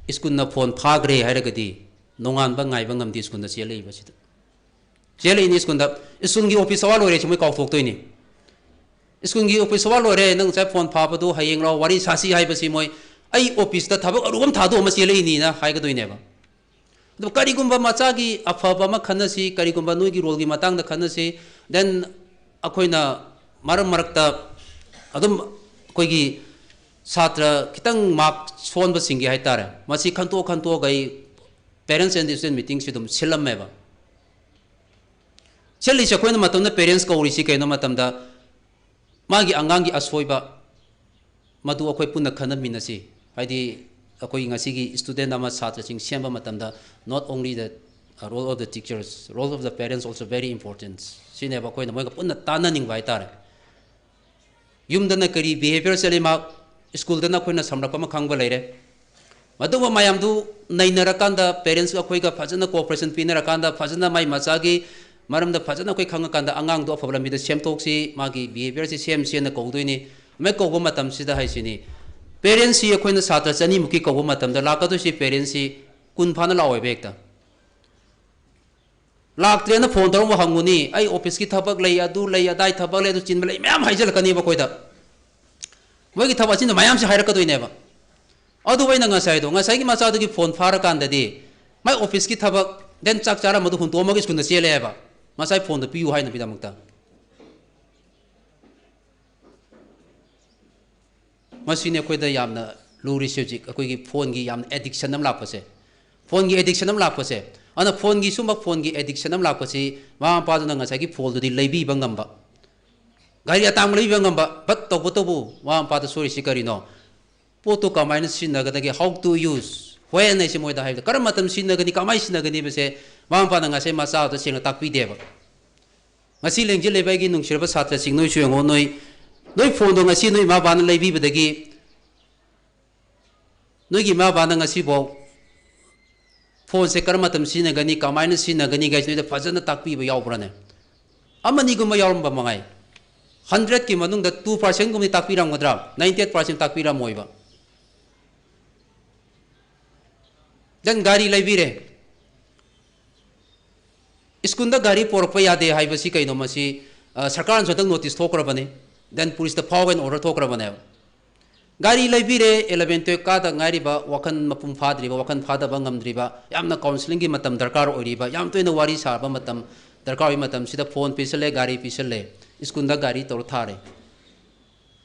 ꯁ꯭ꯀꯨꯜꯅ ꯐꯣꯟ ꯐꯥꯈ꯭ꯔꯦ ꯍꯥꯏꯔꯒꯗꯤ ꯅꯣꯡꯉꯥꯟꯕ ꯉꯥꯏꯕ ꯉꯝꯗꯦ ꯁ꯭ꯀꯨꯜꯗ ꯆꯦꯜꯂꯛꯏꯕꯁꯤꯗ꯫ ꯆꯦꯜꯂꯛꯏꯅꯤ ꯁ꯭ꯀꯨꯜꯗ꯫ ꯁ꯭ꯀꯨꯜꯒꯤ ꯑꯣꯐꯤꯁ ꯑꯋꯥ ꯂꯣꯏꯔꯦ ꯁꯤ ꯃꯣꯏ ꯀꯥꯎꯊꯣꯛꯇꯣꯏꯅꯤ꯫ ꯁ꯭ꯀꯨꯜꯒꯤ ꯑꯣꯐꯤꯁ ꯑꯋꯥ ꯂꯣꯏꯔꯦ, ꯅꯪ ꯉꯁꯥꯏ ꯐꯣꯟ ꯐꯥꯕꯗꯨ ꯍꯌꯦꯡ ꯂꯥꯎ ꯋꯥꯔꯤ ꯁꯥꯁꯤ ꯍꯥꯏꯕꯁꯤ ꯃꯣꯏ ꯑꯩ ꯑꯣꯐꯤꯁꯇ ꯊꯕꯛ ꯑꯔꯨꯕ ꯑꯃ ꯊꯥꯗꯣꯛꯑꯝꯃ ꯆꯦꯜꯂꯛꯏꯅꯤꯅ ꯍꯥꯏꯒꯗꯣꯏꯅꯦꯕ꯫ ꯑꯗꯨ ꯀꯔꯤꯒꯨꯝꯕ ꯃꯆꯥꯒꯤ ꯑꯐꯕ ꯑꯃ ꯈꯟꯅꯁꯤ, ꯀꯔꯤꯒꯨꯝꯕ ꯅꯣꯏꯒꯤ ꯔꯣꯜꯒꯤ ꯃꯇꯥꯡꯗ ꯈꯟꯅꯁꯤ, ꯗꯦꯟ ꯑꯩꯈꯣꯏꯅ ꯃꯔꯛ ꯃꯔꯛꯇ ꯑꯗꯨꯝ ꯑꯩꯈꯣꯏꯒꯤ ꯁꯥꯇ꯭ꯔ ꯈꯤꯇꯪ ꯃꯥꯔꯛ ꯁꯣꯟꯕꯁꯤꯡꯒꯤ ꯍꯥꯏꯇꯥꯔꯦ, ꯃꯁꯤ ꯈꯟꯇꯣꯛ ꯈꯟꯇꯣꯛꯑꯒ ꯑꯩ parents and student meeting ꯁꯤ ꯑꯗꯨꯝ ꯁꯤꯜꯂꯝꯃꯦꯕ꯫ ꯁꯦꯜꯂꯤꯁꯦ ꯑꯩꯈꯣꯏꯅ ꯃꯇꯝꯗ parents ꯀꯧꯔꯤꯁꯤ ꯀꯩꯅꯣ ꯃꯇꯝꯗ, ꯃꯥꯒꯤ ꯑꯉꯥꯡꯒꯤ ꯑꯁꯣꯏꯕ ꯃꯗꯨ ꯑꯩꯈꯣꯏ ꯄꯨꯟꯅ ꯈꯟꯅꯃꯤꯟꯅꯁꯤ꯫ ꯍꯥꯏꯗꯤ ꯑꯩꯈꯣꯏ ꯉꯁꯤꯒꯤ student ꯑꯃ, ꯁꯥꯇ꯭ꯔꯁꯤꯡ ꯁꯦꯝꯕ ꯃꯇꯝꯗ, not only the role of the teachers, role of the parents also very important꯫ ꯁꯤꯅꯦꯕ ꯑꯩꯈꯣꯏꯅ ꯃꯣꯏꯒ ꯄꯨꯟꯅ ꯇꯥꯟꯅꯅꯤꯡꯕ ꯍꯥꯏꯇꯥꯔꯦ꯫ ꯌꯨꯝꯗꯅ ꯀꯔꯤ behaviour ꯆꯠꯂꯤ, ꯃꯍꯥꯛ ꯁ꯭ꯀꯨꯜꯗꯅ ꯑꯩꯈꯣꯏꯅ ꯁꯝꯂꯞꯄ ꯑꯃ ꯈꯪꯕ ꯂꯩꯔꯦ꯫ ꯃꯗꯨꯒꯨꯝꯕ ꯃꯌꯥꯝꯗꯨ ꯅꯩꯅꯔꯀꯥꯟꯗ, parents ꯑꯩꯈꯣꯏꯒ ꯐꯖꯅ cooperation ꯄꯤꯅꯔꯀꯥꯟꯗ, ꯐꯖꯅ ꯃꯥꯏ ꯃꯆꯥꯒꯤ ꯃꯔꯝꯗ ꯐꯖꯅ ꯑꯩꯈꯣꯏ ꯈꯪꯉꯀꯥꯟꯗ, ꯑꯉꯥꯡꯗꯣ ꯑꯐꯕ ꯂꯝꯕꯤꯗ ꯁꯦꯝꯗꯣꯛꯁꯤ, ꯃꯥꯒꯤ behaviourꯁꯤ ꯁꯦꯝꯁꯦꯅ ꯀꯧꯗꯣꯏꯅꯤ꯫ ꯑꯃ ꯀꯧꯕ ꯃꯇꯝꯁꯤꯗ ꯍꯥꯏꯁꯤꯅꯤ, parentsꯁꯤ ꯑꯩꯈꯣꯏꯅ ꯁꯥꯇ꯭ꯔ ꯆꯅꯤꯃꯨꯛꯀꯤ ꯀꯧꯕ ꯃꯇꯝꯗ ꯂꯥꯛꯀꯗꯣꯏꯁꯤ parentsꯁꯤ ꯀꯨꯟ ꯐꯥꯅ ꯂꯥꯛꯑꯣꯏꯕ ꯍꯦꯛꯇ꯫ ꯂꯥꯛꯇ꯭ꯔꯦꯅ phone ꯇꯧꯔꯒ ꯍꯪꯉꯨꯅꯤ, "ꯑꯩ officeꯀꯤ ꯊꯕꯛ ꯂꯩ, ꯑꯗꯨ ꯂꯩ, ꯑꯗꯥꯏ ꯊꯕꯛ ꯂꯩ, ꯑꯗꯨ ꯆꯤꯟꯕ ꯂꯩ", ꯃꯌꯥꯝ ꯍꯥꯏꯖꯜꯂꯛꯀꯅꯤꯕ ꯑꯩꯈꯣꯏꯗ꯫ ꯃꯣꯏꯒꯤ ꯊꯕꯛ ꯑꯆꯤꯟꯕ ꯃꯌꯥꯝꯁꯦ ꯍꯥꯏꯔꯛꯀꯗꯣꯏꯅꯦꯕ꯫ ꯑꯗꯨꯕꯨ ꯑꯩꯅ ꯉꯁꯥꯏꯗꯣ, ꯉꯁꯥꯏꯒꯤ ꯃꯆꯥꯗꯨꯒꯤ phone ꯐꯥꯔꯀꯥꯟꯗꯗꯤ, ꯃꯥꯏ officeꯀꯤ ꯊꯕꯛ, then ꯆꯥꯛ ꯆꯥꯔꯝꯕꯗꯨ ꯍꯨꯟꯇꯣꯛꯑꯝꯃꯒ ꯁ꯭ꯀꯨꯜꯗ ꯆꯦꯜꯂꯦ ꯍꯥꯏꯕ꯫ ꯃꯆꯥꯏ phoneꯗꯣ ꯄꯤꯌꯨ ꯍꯥꯏꯅꯕꯒꯤꯗꯃꯛꯇ꯫ ꯃꯁꯤꯅꯤ ꯑꯩꯈꯣꯏꯗ ꯌꯥꯝꯅ ꯂꯨꯔꯤꯁꯦ ꯍꯧꯖꯤꯛ, ꯑꯩꯈꯣꯏꯒꯤ phoneꯒꯤ ꯌꯥꯝꯅ addiction ꯑꯃ ꯂꯥꯛꯄꯁꯦ꯫ Phoneꯒꯤ addiction ꯑꯃ ꯂꯥꯛꯄꯁꯦ꯫ ꯑꯗꯨꯅ phoneꯒꯤ, ꯁꯨꯝꯕ phoneꯒꯤ addiction ꯑꯃ ꯂꯥꯛꯄꯁꯤ, ꯃꯃꯥ ꯃꯄꯥꯗꯨꯅ ꯉꯁꯥꯏꯒꯤ phoneꯗꯨꯗꯤ ꯂꯩꯕꯤꯕ ꯉꯝꯕ, ꯒꯥꯔꯤ ꯑꯇꯥꯡꯕ ꯂꯩꯕꯤꯕ ꯉꯝꯕ, but ꯇꯧꯕꯇꯕꯨ ꯃꯃꯥ ꯃꯄꯥꯗ ꯁꯣꯏꯔꯤꯁꯤ ꯀꯔꯤꯅꯣ? ꯄꯣꯠꯇꯨ ꯀꯃꯥꯏꯅ ꯁꯤꯖꯤꯟꯅꯒꯗꯒꯦ, how to use, when ꯍꯥꯏꯁꯦ ꯃꯣꯏꯗ ꯍꯥꯏꯕꯗ, ꯀꯔꯝꯕ ꯃꯇꯝ ꯁꯤꯖꯤꯟꯅꯒꯅꯤ, ꯀꯃꯥꯏꯅ ꯁꯤꯖꯤꯟꯅꯒꯅꯤ ꯍꯥꯏꯕꯁꯦ ꯃꯃꯥ ꯃꯄꯥꯅ ꯉꯁꯥꯏ ꯃꯆꯥꯗꯨꯗ ꯁꯦꯡꯅ ꯇꯥꯛꯄꯤꯗꯦꯕ꯫ ꯉꯁꯤ ꯂꯦꯡꯖꯤꯜꯂꯤꯕ ꯑꯩꯒꯤ ꯅꯨꯡꯁꯤꯔꯕ ꯁꯥꯇ꯭ꯔꯁꯤꯡ, ꯅꯣꯏꯁꯨ ꯌꯦꯡꯉꯣ, ꯅꯣꯏ, ꯅꯣꯏ phoneꯗꯣ ꯉꯁꯤ ꯅꯣꯏ ꯏꯃꯥ ꯕꯥꯅ ꯂꯩꯕꯤꯕꯗꯒꯤ, ꯅꯣꯏꯒꯤ ꯏꯃꯥ ꯕꯥꯅ ꯉꯁꯤꯐꯥꯎ phoneꯁꯦ ꯀꯔꯝꯕ ꯃꯇꯝ ꯁꯤꯖꯤꯟꯅꯒꯅꯤ, ꯀꯃꯥꯏꯅ ꯁꯤꯖꯤꯟꯅꯒꯅꯤ ꯒꯥꯏꯁꯦ ꯅꯣꯏꯗ ꯐꯖꯅ ꯇꯥꯛꯄꯤꯕ ꯌꯥꯎꯕ꯭ꯔꯥꯅꯦ? ꯑꯃꯅꯤꯒꯨꯝꯕ ꯌꯥꯎꯔꯝꯕ ꯃꯉꯥꯏ꯫ Hundredꯀꯤ ꯃꯅꯨꯡꯗ two percentꯒꯨꯝꯕꯗꯤ ꯇꯥꯛꯄꯤꯔꯝꯒꯗ꯭ꯔꯥ? Ninety eight percent ꯇꯥꯛꯄꯤꯔꯝꯃꯣꯏꯕ꯫ Then ꯒꯥꯔꯤ ꯂꯩꯕꯤꯔꯦ꯫ ꯁ꯭ꯀꯨꯜꯗ ꯒꯥꯔꯤ ꯄꯣꯔꯛꯄ ꯌꯥꯗꯦ ꯍꯥꯏꯕꯁꯤ ꯀꯩꯅꯣ? ꯃꯁꯤ, ꯑ, ꯁꯔꯀꯥꯔꯅꯁꯨ ꯍꯟꯗꯛ notice ꯊꯣꯛꯈ꯭ꯔꯕꯅꯤ, then policeꯇ ꯐꯥꯎ and order ꯊꯣꯛꯈ꯭ꯔꯕꯅꯦꯕ꯫ ꯒꯥꯔꯤ ꯂꯩꯕꯤꯔꯦ, eleven twelve ꯀꯥꯗ ꯉꯥꯏꯔꯤꯕ, ꯋꯥꯈꯜ ꯃꯄꯨꯡ ꯐꯥꯗ꯭ꯔꯤꯕ, ꯋꯥꯈꯜ ꯐꯥꯗꯕ ꯉꯝꯗ꯭ꯔꯤꯕ, ꯌꯥꯝꯅ counselling ꯒꯤ ꯃꯇꯝ ꯗꯔꯀꯥꯔ ꯑꯣꯏꯔꯤꯕ, ꯌꯥꯝ ꯇꯣꯏꯅ ꯋꯥꯔꯤ ꯁꯥꯕ ꯃꯇꯝ ꯗꯔꯀꯥꯔ ꯑꯣꯏꯕ ꯃꯇꯝꯁꯤꯗ phone ꯄꯤꯁꯜꯂꯦ, ꯒꯥꯔꯤ ꯄꯤꯁꯜꯂꯦ, ꯁ꯭ꯀꯨꯜꯗ ꯒꯥꯔꯤ ꯇꯧꯔ ꯊꯥꯔꯦ꯫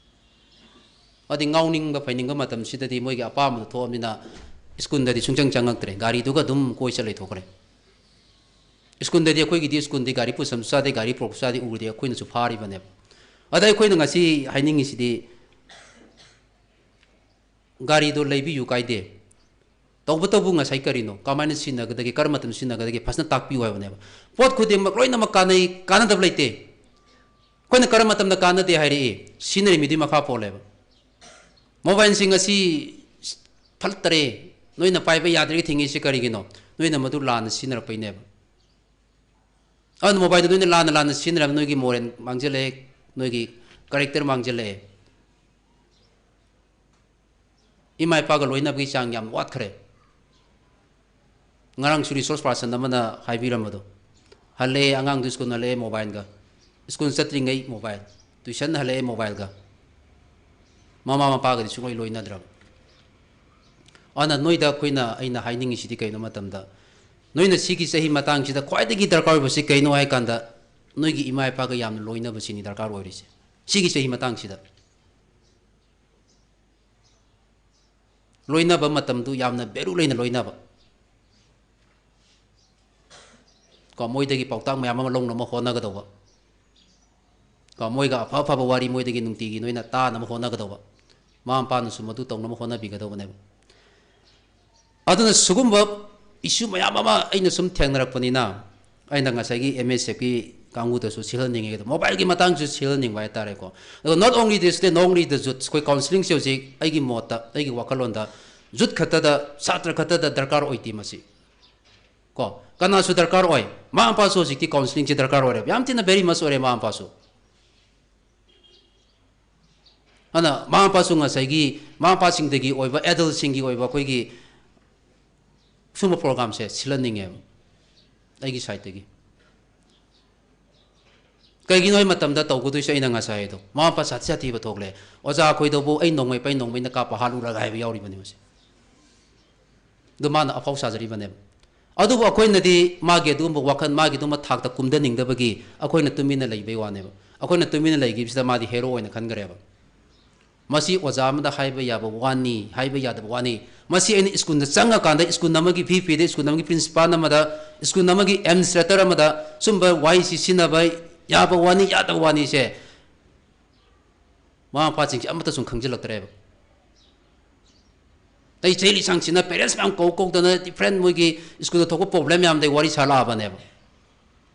ꯑꯗꯨꯗꯤ ꯉꯥꯎꯅꯤꯡꯕ ꯐꯩꯅꯤꯡꯕ ꯃꯇꯝꯁꯤꯗꯗꯤ ꯃꯣꯏꯒꯤ ꯑꯄꯥꯝꯕꯗꯣ ꯊꯣꯛꯑꯕꯅꯤꯅ ꯁ꯭ꯀꯨꯜꯗꯗꯤ ꯁꯨꯡꯆꯪ ꯆꯪꯉꯛꯇ꯭ꯔꯦ, ꯒꯥꯔꯤꯗꯨꯒ ꯑꯗꯨꯝ ꯀꯣꯏ ꯆꯠ ꯂꯩꯊꯣꯛꯈ꯭ꯔꯦ꯫ ꯁ꯭ꯀꯨꯜꯗꯗꯤ, ꯑꯩꯈꯣꯏꯒꯤꯗꯤ ꯁ꯭ꯀꯨꯜꯗꯤ ꯒꯥꯔꯤ ꯄꯨꯁꯟꯕꯁꯨ ꯆꯥꯗꯦ, ꯒꯥꯔꯤ ꯄꯨꯔꯛꯄꯁꯨ ꯆꯥꯗꯦ, ꯎꯔꯗꯤ ꯑꯩꯈꯣꯏꯅꯁꯨ ꯐꯥꯔꯤꯕꯅꯦꯕ꯫ ꯑꯗ ꯑꯩꯈꯣꯏꯅ ꯉꯁꯤ ꯍꯥꯏꯅꯤꯡꯉꯤꯁꯤꯗꯤ, ꯒꯥꯔꯤꯗꯣ ꯂꯩꯕꯤꯌꯨ ꯀꯥꯏꯗꯦ, ꯇꯧꯕꯇꯕꯨ ꯉꯁꯥꯏ ꯀꯔꯤꯅꯣ, ꯀꯃꯥꯏꯅ ꯁꯤꯖꯤꯟꯅꯒꯗꯒꯦ, ꯀꯔꯝꯕ ꯃꯇꯝꯗ ꯁꯤꯖꯤꯟꯅꯒꯗꯒꯦ, ꯐꯖꯅ ꯇꯥꯛꯄꯤꯌꯨ ꯍꯥꯏꯕꯅꯦꯕ꯫ ꯄꯣꯠ ꯈꯨꯗꯤꯡꯃꯛ ꯂꯣꯏꯅꯃꯛ ꯀꯥꯟꯅꯩ, ꯀꯥꯟꯅꯗꯕ ꯂꯩꯇꯦ꯫ ꯑꯩꯈꯣꯏꯅ ꯀꯔꯝꯕ ꯃꯇꯝꯗ ꯀꯥꯟꯅꯗꯦ ꯍꯥꯏꯔꯛꯏ? ꯁꯤꯖꯤꯟꯅꯔꯤꯕ ꯃꯤꯗꯨꯒꯤ ꯃꯈꯥ ꯄꯣꯜꯂꯦꯕ꯫ ꯃꯣꯕꯥꯏꯜꯁꯤꯡ ꯑꯁꯤ ꯐꯠꯇꯔꯦ, ꯅꯣꯏꯅ ꯄꯥꯏꯕ ꯌꯥꯗ꯭ꯔꯦ ꯊꯤꯡꯉꯤꯁꯤ ꯀꯔꯤꯒꯤꯅꯣ? ꯅꯣꯏꯅ ꯃꯗꯨ ꯂꯥꯟꯅ ꯁꯤꯖꯤꯟꯅꯔꯛꯄꯩꯅꯦꯕ꯫ ꯑꯗꯨꯅ ꯃꯣꯕꯥꯏꯜꯗ ꯅꯣꯏꯅ ꯂꯥꯟꯅ ꯂꯥꯟꯅ ꯁꯤꯖꯤꯟꯅꯔꯕ ꯅꯣꯏꯒꯤ ꯃꯣꯔꯦꯜ ꯃꯥꯡꯖꯜꯂꯛꯑꯦ, ꯅꯣꯏꯒꯤ ꯀꯦꯔꯦꯛꯇꯔ ꯃꯥꯡꯖꯜꯂꯛꯑꯦ꯫ ꯏꯃꯥ ꯏꯄꯥꯒ ꯂꯣꯏꯅꯕꯒꯤ ꯆꯥꯡ ꯌꯥꯝ ꯋꯥꯠꯈ꯭ꯔꯦ꯫ ꯉꯔꯥꯡꯁꯨ ꯔꯤꯁꯣꯔꯁ ꯄꯥꯔꯁꯟ ꯑꯃꯅ ꯍꯥꯏꯕꯤꯔꯝꯕꯗꯣ, ꯍꯜꯂꯛꯑꯦ, ꯑꯉꯥꯡꯗꯨ ꯁ꯭ꯀꯨꯜ ꯍꯜꯂꯛꯑꯦ ꯃꯣꯕꯥꯏꯜꯒ, ꯁ꯭ꯀꯨꯜ ꯆꯠꯇ꯭ꯔꯤꯉꯩ ꯃꯣꯕꯥꯏꯜ, ꯇ꯭ꯋꯤꯁꯟ ꯍꯜꯂꯛꯑꯦ ꯃꯣꯕꯥꯏꯜꯒ, ꯃꯃꯥ ꯃꯄꯥꯒꯗꯤ ꯁꯨꯡꯂꯣꯏ ꯂꯣꯏꯅꯗ꯭ꯔꯕ꯫ ꯑꯗꯨꯅ ꯅꯣꯏꯗ ꯑꯩꯈꯣꯏꯅ, ꯑꯩꯅ ꯍꯥꯏꯅꯤꯡꯉꯤꯁꯤꯗꯤ ꯀꯩꯅꯣ ꯃꯇꯝꯗ, ꯅꯣꯏꯅ ꯁꯤꯒꯤ ꯆꯍꯤ ꯃꯇꯥꯡꯁꯤꯗ ꯈ꯭ꯋꯥꯏꯗꯒꯤ ꯗꯔꯀꯥꯔ ꯑꯣꯏꯕꯁꯤ ꯀꯩꯅꯣ ꯍꯥꯏ ꯀꯥꯟꯗ, ꯅꯣꯏꯒꯤ ꯏꯃꯥ ꯏꯄꯥꯒ ꯌꯥꯝꯅ ꯂꯣꯏꯅꯕꯁꯤꯅꯤ ꯗꯔꯀꯥꯔ ꯑꯣꯏꯔꯤꯁꯦ꯫ ꯁꯤꯒꯤ ꯆꯍꯤ ꯃꯇꯥꯡꯁꯤꯗ ꯂꯣꯏꯅꯕ ꯃꯇꯝꯗꯨ ꯌꯥꯝꯅ ꯚꯦꯂꯨ ꯂꯩꯅ ꯂꯣꯏꯅꯕ꯫ ꯀꯣ, ꯃꯣꯏꯗꯒꯤ ꯄꯥꯎꯇꯥꯛ ꯃꯌꯥꯝ ꯑꯃ ꯂꯧꯅꯕ ꯍꯣꯠꯅꯒꯗꯧꯕ꯫ ꯀꯣ, ꯃꯣꯏꯒ ꯑꯐ ꯑꯐꯕ ꯋꯥꯔꯤ ꯃꯣꯏꯗꯒꯤ ꯅꯨꯡꯇꯤꯒꯤ ꯅꯣꯏꯅ ꯇꯥꯅꯕ ꯍꯣꯠꯅꯒꯗꯧꯕ꯫ ꯃꯃꯥ ꯃꯄꯥꯅꯁꯨ ꯃꯗꯨ ꯇꯧꯅꯕ ꯍꯣꯠꯅꯕꯤꯒꯗꯧꯕꯅꯦꯕ꯫ ꯑꯗꯨꯅ ꯁꯤꯒꯨꯝꯕ ꯏꯁꯨ ꯃꯌꯥꯝ ꯑꯃ ꯑꯩꯅ ꯁꯨꯝ ꯊꯦꯡꯅꯔꯛꯄꯅꯤꯅ, ꯑꯩꯅ ꯉꯁꯥꯏꯒꯤ ꯑꯦꯝ ꯑꯦꯁ ꯑꯦꯐꯀꯤ ꯀꯥꯡꯕꯨꯗꯁꯨ ꯁꯤꯜꯍꯟꯅꯤꯡꯉꯦ, ꯑꯗꯣ ꯃꯣꯕꯥꯏꯜꯒꯤ ꯃꯇꯥꯡꯁꯨ ꯁꯤꯜꯍꯟꯅꯤꯡꯕ ꯍꯥꯏꯇꯥꯔꯦꯀꯣ꯫ ꯑꯗꯣ not only the student, not only the youth, ꯑꯩꯈꯣꯏ ꯀꯥꯎꯟꯁꯤꯂꯤꯡꯁꯦ ꯍꯧꯖꯤꯛ ꯑꯩꯒꯤ ꯃꯣꯠꯇ, ꯑꯩꯒꯤ ꯋꯥꯈꯜꯂꯣꯟꯗ, ꯌꯨꯠ ꯈꯛꯇꯗ, ꯁꯥꯇ꯭ꯔ ꯈꯛꯇꯗ ꯗꯔꯀꯥꯔ ꯑꯣꯏꯗꯦ ꯃꯁꯤ꯫ ꯀꯣ, ꯀꯅꯥꯁꯨ ꯗꯔꯀꯥꯔ ꯑꯣꯏ꯫ ꯃꯃꯥ ꯃꯄꯥꯁꯨ ꯍꯧꯖꯤꯛꯇꯤ ꯀꯥꯎꯟꯁꯤꯂꯤꯡꯁꯦ ꯗꯔꯀꯥꯔ ꯑꯣꯏꯔꯦꯕ, ꯌꯥꯝ ꯊꯤꯅ very much ꯑꯣꯏꯔꯦ ꯃꯃꯥ ꯃꯄꯥꯁꯨ꯫ ꯑꯗꯨꯅ ꯃꯃꯥ ꯃꯄꯥꯁꯨ ꯉꯁꯥꯏꯒꯤ ꯃꯃꯥ ꯃꯄꯥꯁꯤꯡꯗꯒꯤ ꯑꯣꯏꯕ, ꯑꯦꯗꯜꯁꯤꯡꯒꯤ ꯑꯣꯏꯕ ꯑꯩꯈꯣꯏꯒꯤ ꯁꯨꯝꯕ ꯄ꯭ꯔꯣꯒ꯭ꯔꯥꯝꯁꯦ ꯁꯤꯜꯍꯟꯅꯤꯡꯉꯦꯕ ꯑꯩꯒꯤ ꯁꯥꯏꯠꯇꯒꯤ꯫ ꯀꯩꯒꯤꯅꯣ ꯍꯥꯏ ꯃꯇꯝꯗ ꯇꯧꯒꯗꯣꯏꯁꯦ ꯑꯩꯅ ꯉꯁꯥꯏ ꯍꯥꯏꯗꯣ, ꯃꯃꯥ ꯃꯄꯥ ꯁꯥꯊꯤ ꯁꯥꯊꯤꯕ ꯊꯣꯛꯂꯦ, "ꯑꯣꯖꯥ ꯑꯩꯈꯣꯏꯗꯕꯨ ꯑꯩ ꯅꯣꯡꯃꯩ ꯄꯩ ꯅꯣꯡꯃꯩꯅ ꯀꯥꯞꯄ ꯍꯥꯠꯂꯨꯔꯒ" ꯍꯥꯏꯕ ꯌꯥꯎꯔꯤꯕꯅꯤ ꯃꯁꯤ꯫ ꯑꯗꯨ ꯃꯥꯅ ꯑꯐꯥꯎ ꯁꯥꯖꯔꯤꯕꯅꯦꯕ꯫ ꯑꯗꯨꯕꯨ ꯑꯩꯈꯣꯏꯅꯗꯤ ꯃꯥꯒꯤ ꯑꯗꯨꯒꯨꯝꯕ ꯋꯥꯈꯜ, ꯃꯥꯒꯤ ꯑꯗꯨꯒꯨꯝꯕ ꯊꯥꯛꯇ ꯀꯨꯝꯊꯅꯤꯡꯗꯕꯒꯤ ꯑꯩꯈꯣꯏꯅ ꯇꯨꯃꯤꯟꯅ ꯂꯩꯕꯩ ꯋꯥꯅꯦꯕ꯫ ꯑꯩꯈꯣꯏꯅ ꯇꯨꯃꯤꯟꯅ ꯂꯩꯈꯤꯕꯁꯤꯗ ꯃꯥꯗꯤ ꯍꯦꯔꯣ ꯑꯣꯏꯅ ꯈꯟꯈ꯭ꯔꯦꯕ꯫ ꯃꯁꯤ ꯑꯣꯖꯥ ꯑꯃꯗ ꯍꯥꯏꯕ ꯌꯥꯕ ꯋꯥꯅꯤ, ꯍꯥꯏꯕ ꯌꯥꯗꯕ ꯋꯥꯅꯤ꯫ ꯃꯁꯤ ꯑꯩꯅ ꯁ꯭ꯀꯨꯜꯗ ꯆꯪꯉꯀꯥꯟꯗ, ꯁ꯭ꯀꯨꯜ ꯑꯃꯒꯤ ꯚꯤ ꯄꯤꯗ, ꯁ꯭ꯀꯨꯜ ꯑꯃꯒꯤ ꯄ꯭ꯔꯤꯟꯁꯤꯄꯥꯜ ꯑꯃꯗ, ꯁ꯭ꯀꯨꯜ ꯑꯃꯒꯤ ꯑꯦꯗꯃꯤꯅꯤꯁꯇ꯭ꯔꯦꯇꯔ ꯑꯃꯗ ꯁꯨꯝꯕ ꯋꯥꯍꯩꯁꯤ ꯁꯤꯖꯤꯟꯅꯕ ꯌꯥꯕ ꯋꯥꯅꯤ, ꯌꯥꯗꯕ ꯋꯥꯅꯤꯁꯦ ꯃꯃꯥ ꯃꯄꯥꯁꯤꯡꯁꯦ ꯑꯃꯠꯇ ꯁꯨꯝ ꯈꯪꯖꯤꯜꯂꯛꯇ꯭ꯔꯦꯕ꯫ ꯑꯩ ꯆꯍꯤ ꯂꯤꯁꯥꯡꯁꯤꯟꯅ ꯄꯦꯔꯦꯟꯁ ꯃꯌꯥꯝ ꯀꯧ ꯀꯧꯗꯅ ꯗꯤꯐ꯭ꯔꯦꯟ ꯃꯣꯏꯒꯤ ꯁ꯭ꯀꯨꯜꯗ ꯊꯣꯛꯄ ꯄ꯭ꯔꯣꯕ꯭ꯂꯦꯝ ꯃꯌꯥꯝꯗꯒꯤ ꯋꯥꯔꯤ ꯁꯥꯔꯛꯑꯕꯅꯦꯕ꯫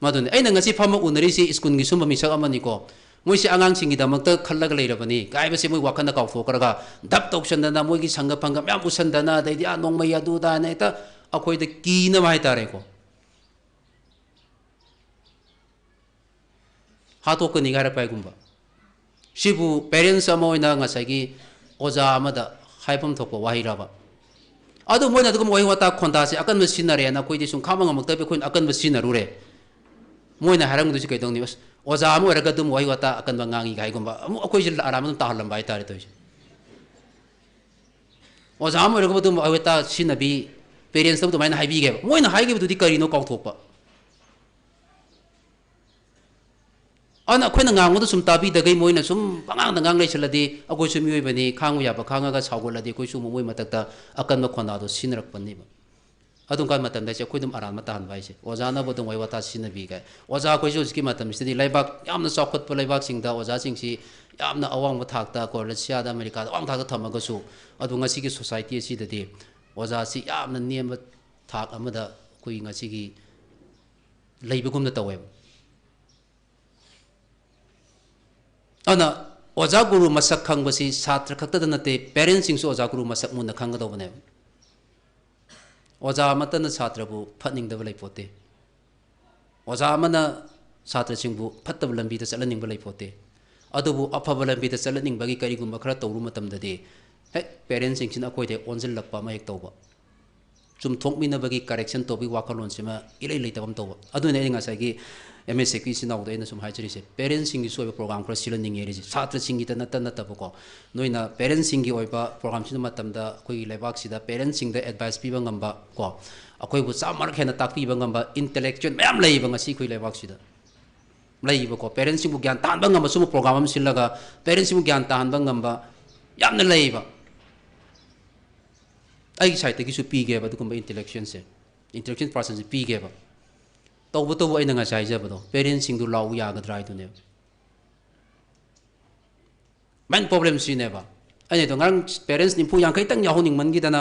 ꯃꯗꯨꯅꯤ ꯑꯩꯅ ꯉꯁꯤ ꯐꯝꯃ ꯎꯅꯔꯤꯁꯤ, ꯁ꯭ꯀꯨꯜꯒꯤ ꯁꯨꯝꯕ ꯃꯤꯁꯛ ꯑꯃꯅꯤꯀꯣ꯫ ꯃꯣꯏꯁꯤ ꯑꯉꯥꯡꯁꯤꯡꯒꯤꯗꯃꯛꯇ ꯈꯜꯂꯒ ꯂꯩꯔꯕꯅꯤ ꯍꯥꯏꯕꯁꯤ ꯃꯣꯏ ꯋꯥꯈꯜꯗ ꯀꯥꯎꯊꯣꯛꯈ꯭ꯔꯒ, ꯙꯞ ꯇꯧꯁꯟꯗꯅ, ꯃꯣꯏꯒꯤ ꯁꯪꯒ ꯐꯪꯒ ꯃꯌꯥꯝ ꯎꯁꯟꯗꯅ, ꯑꯗꯩꯗꯤ ꯑꯥ ꯅꯣꯡꯃꯩ ꯑꯗꯨꯗꯥꯅ ꯍꯦꯛꯇ ꯑꯩꯈꯣꯏꯗ ꯀꯤꯅꯕ ꯍꯥꯏꯇꯥꯔꯦꯀꯣ꯫ ꯍꯥꯠꯇꯣꯛꯀꯅꯤꯒ ꯍꯥꯏꯔꯛꯄ ꯍꯥꯏꯒꯨꯝꯕ꯫ ꯁꯤꯕꯨ ꯄꯦꯔꯦꯟꯁ ꯑꯃ ꯑꯣꯏꯅ ꯉꯁꯥꯏꯒꯤ ꯑꯣꯖꯥ ꯑꯃꯗ ꯍꯥꯏꯐꯝ ꯊꯣꯛꯄ ꯋꯥꯍꯩꯔꯕ? ꯑꯗꯨ ꯃꯣꯏꯅ ꯑꯗꯨꯒꯨꯝꯕ ꯋꯥꯍꯩ ꯋꯥꯇꯥ ꯈꯣꯟꯗꯥꯁꯦ ꯑꯀꯟꯕ ꯁꯤꯖꯤꯟꯅꯔꯦꯅ ꯑꯩꯈꯣꯏꯗꯤ ꯁꯨꯝ ꯈꯥꯡꯕ ꯉꯝꯃꯛꯇꯕ, ꯑꯩꯈꯣꯏꯅ ꯑꯀꯟꯕ ꯁꯤꯖꯤꯟꯅꯔꯨꯔꯦ꯫ ꯃꯣꯏꯅ ꯍꯥꯏꯔꯝꯒꯗꯣꯏꯁꯦ ꯀꯩꯗꯧꯅꯤ? ꯑꯁ, ꯑꯣꯖꯥ ꯑꯃ ꯑꯣꯏꯔꯒ ꯑꯗꯨꯝ ꯋꯥꯍꯩ ꯋꯥꯇꯥ ꯑꯀꯟꯕ ꯉꯥꯡꯉꯤꯒ ꯍꯥꯏꯒꯨꯝꯕ, ꯑꯃꯨꯛ ꯑꯩꯈꯣꯏꯁꯦ ꯑꯔꯥꯟꯕ ꯑꯗꯨꯝ ꯇꯥꯍꯜꯂꯝꯕ ꯍꯥꯏꯇꯥꯔꯦ ꯇꯧꯔꯤꯁꯦ꯫ ꯑꯣꯖꯥ ꯑꯃ ꯑꯣꯏꯔꯒ ꯑꯗꯨꯝ ꯋꯥꯍꯩ ꯋꯥꯇꯥ ꯁꯤꯖꯤꯟꯅꯕꯤ, ꯄꯦꯔꯦꯟꯁꯇꯕꯨ ꯑꯗꯨꯃꯥꯏꯅ ꯍꯥꯏꯕꯤꯒꯦꯕ꯫ ꯃꯣꯏꯅ ꯍꯥꯏꯈꯤꯕꯗꯨꯗꯤ ꯀꯔꯤꯅꯣ ꯀꯥꯎꯊꯣꯛꯄ꯫ ꯑꯗꯨꯅ ꯑꯩꯈꯣꯏꯅ ꯉꯥꯡꯕꯗ ꯁꯨꯝ ꯇꯥꯕꯤꯗꯈꯩ ꯃꯣꯏꯅ ꯁꯨꯝ ꯄꯉꯥꯡꯗ ꯉꯥꯡ ꯂꯩꯁꯜꯂꯗꯤ, ꯑꯩꯈꯣꯏꯁꯨ ꯃꯤꯑꯣꯏꯕꯅꯤ, ꯈꯥꯡꯕ ꯌꯥꯕ ꯈꯥꯡꯉꯒ, ꯁꯥꯎꯒꯠꯂꯗꯤ ꯑꯩꯈꯣꯏꯁꯨ ꯑꯃꯨꯛ ꯃꯣꯏ ꯃꯊꯛꯇ ꯑꯀꯟꯕ ꯈꯣꯟꯗꯥꯗꯣ ꯁꯤꯖꯤꯟꯅꯔꯛꯄꯅꯦꯕ꯫ ꯑꯗꯨꯝ ꯀꯥꯟ ꯃꯇꯝꯗ ꯍꯥꯏꯁꯦ ꯑꯩꯈꯣꯏ ꯑꯗꯨꯝ ꯑꯔꯥꯟꯕ ꯇꯥꯍꯟꯕ ꯍꯥꯏꯁꯦ, ꯑꯣꯖꯥꯅꯕꯨ ꯑꯗꯨꯝ ꯋꯥꯍꯩ ꯋꯥꯇꯥ ꯁꯤꯖꯤꯟꯅꯕꯤ ꯀꯥꯏ꯫ ꯑꯣꯖꯥ ꯑꯩꯈꯣꯏꯁꯨ ꯍꯧꯖꯤꯛꯀꯤ ꯃꯇꯝꯁꯤꯗꯗꯤ ꯂꯩꯕꯥꯛ ꯌꯥꯝꯅ ꯆꯥꯎꯈꯠꯄ ꯂꯩꯕꯥꯛꯁꯤꯡꯗ ꯑꯣꯖꯥꯁꯤꯡꯁꯤ ꯌꯥꯝꯅ ꯑꯋꯥꯡꯕ ꯊꯥꯛꯇ, ꯀꯣ, ꯔꯁꯤꯌꯥꯗ, ꯑꯃꯦꯔꯤꯀꯥꯗ ꯑꯋꯥꯡ ꯊꯥꯛꯇ ꯊꯝꯃꯒꯁꯨ, ꯑꯗꯨ ꯉꯁꯤꯒꯤ ꯁꯣꯁꯥꯏꯇꯤ ꯑꯁꯤꯗꯗꯤ ꯑꯣꯖꯥꯁꯤ ꯌꯥꯝꯅ ꯅꯦꯝꯕ ꯊꯥꯛ ꯑꯃꯗ ꯑꯩꯈꯣꯏ ꯉꯁꯤꯒꯤ ꯂꯩꯕꯒꯨꯝꯅ ꯇꯧꯋꯦꯕ꯫ ꯑꯗꯨꯅ ꯑꯣꯖꯥ ꯒꯨꯔꯨ ꯃꯁꯛ ꯈꯪꯕꯁꯤ ꯁꯥꯇ꯭ꯔ ꯈꯛꯇꯗ ꯅꯠꯇꯦ, ꯄꯦꯔꯦꯟꯁꯁꯤꯡꯁꯨ ꯑꯣꯖꯥ ꯒꯨꯔꯨ ꯃꯁꯛ ꯃꯨꯟꯅ ꯈꯪꯒꯗꯧꯕꯅꯦꯕ꯫ ꯑꯣꯖꯥ ꯑꯃꯠꯇꯅ ꯁꯥꯇ꯭ꯔꯕꯨ ꯐꯠꯅꯤꯡꯗꯕ ꯂꯩꯄꯣꯠꯇꯦ꯫ ꯑꯣꯖꯥ ꯑꯃꯅ ꯁꯥꯇ꯭ꯔꯁꯤꯡꯕꯨ ꯐꯠꯇꯕ ꯂꯝꯕꯤꯗ ꯆꯠꯍꯟꯅꯤꯡꯕ ꯂꯩꯄꯣꯠꯇꯦ꯫ ꯑꯗꯨꯕꯨ ꯑꯐꯕ ꯂꯝꯕꯤꯗ ꯆꯠꯍꯟꯅꯤꯡꯕꯒꯤ ꯀꯔꯤꯒꯨꯝꯕ ꯈꯔ ꯇꯧꯔꯨ ꯃꯇꯝꯗꯗꯤ, ꯍꯦꯛ ꯄꯦꯔꯦꯟꯁꯁꯤꯡꯁꯤꯅ ꯑꯩꯈꯣꯏꯗ ꯑꯣꯟꯁꯤꯜꯂꯛꯄ ꯑꯃ ꯍꯦꯛ ꯇꯧꯕ꯫ ꯆꯨꯝꯊꯣꯛꯃꯤꯟꯅꯕꯒꯤ, correction ꯇꯧꯕꯒꯤ ꯋꯥꯈꯜꯂꯣꯟꯁꯤꯃ ꯏꯂꯩ ꯂꯩꯇꯕ ꯑꯃ ꯇꯧꯕ꯫ ꯑꯗꯨꯅ ꯑꯩꯅ ꯉꯁꯥꯏꯒꯤ ꯑꯦꯝ ꯑꯦꯁ ꯑꯦꯛꯀꯤ ꯏꯆꯤꯟ ꯏꯅꯥꯎꯗ ꯑꯩꯅ ꯁꯨꯝ ꯍꯥꯏꯖꯔꯤꯁꯦ, ꯄꯦꯔꯦꯟꯁꯁꯤꯡꯒꯤꯁꯨ ꯑꯣꯏꯕ ꯄ꯭ꯔꯣꯒ꯭ꯔꯥꯝ ꯈꯔ ꯁꯤꯜꯍꯟꯅꯤꯡꯉꯦ ꯍꯥꯏꯔꯤꯁꯦ, ꯁꯥꯇ꯭ꯔꯁꯤꯡꯒꯤꯗ ꯅꯠꯇ ꯅꯠꯇꯕꯀꯣ꯫ ꯅꯣꯏꯅ ꯄꯦꯔꯦꯟꯁꯁꯤꯡꯒꯤ ꯑꯣꯏꯕ ꯄ꯭ꯔꯣꯒ꯭ꯔꯥꯝ ꯁꯤꯟꯕ ꯃꯇꯝꯗ ꯑꯩꯈꯣꯏꯒꯤ ꯂꯩꯕꯥꯛꯁꯤꯗ ꯄꯦꯔꯦꯟꯁꯁꯤꯡꯗ ꯑꯦꯗꯚꯥꯏꯁ ꯄꯤꯕ ꯉꯝꯕ ꯀꯣ, ꯑꯩꯈꯣꯏꯕꯨ ꯆꯥꯝꯃꯔꯛ ꯍꯦꯟꯅ ꯇꯥꯛꯄꯤꯕ ꯉꯝꯕ intellectual ꯃꯌꯥꯝ ꯂꯩꯌꯦꯕ ꯉꯁꯤ ꯑꯩꯈꯣꯏ ꯂꯩꯕꯥꯛꯁꯤꯗ꯫ ꯂꯩꯌꯦꯕꯀꯣ, ꯄꯦꯔꯦꯟꯁꯁꯤꯡꯕꯨ ꯒ꯭ꯌꯥꯟ ꯇꯥꯍꯟꯕ ꯉꯝꯕ ꯁꯨꯝꯕ ꯄ꯭ꯔꯣꯒ꯭ꯔꯥꯝ ꯑꯃ ꯁꯤꯜꯂꯒ, ꯄꯦꯔꯦꯟꯁꯁꯤꯡꯕꯨ ꯒ꯭ꯌꯥꯟ ꯇꯥꯍꯟꯕ ꯉꯝꯕ, ꯌꯥꯝꯅ ꯂꯩꯌꯦꯕ꯫ ꯑꯩꯒꯤ ꯁꯥꯏꯠꯇꯒꯤꯁꯨ ꯄꯤꯒꯦꯕ ꯑꯗꯨꯒꯨꯝꯕ intellectualꯁꯦ, intellectual personꯁꯦ ꯄꯤꯒꯦꯕ꯫ ꯇꯧꯕꯇꯕꯨ ꯑꯩꯅ ꯉꯁꯥꯏ ꯍꯥꯏꯖꯕꯗꯣ, parentsꯁꯤꯡꯗꯨ ꯂꯥꯛꯎ ꯌꯥꯒꯗ꯭ꯔꯥ ꯍꯥꯏꯗꯨꯅꯦꯕ꯫ Main problemꯁꯤꯅꯦꯕ꯫ ꯑꯩꯅ ꯑꯗꯣ ꯉꯔꯥꯡ parents ꯅꯤꯐꯨ ꯌꯥꯡꯈꯩꯇꯪ ꯌꯥꯎꯍꯟꯅꯤꯡꯃꯟꯈꯤꯗꯅ,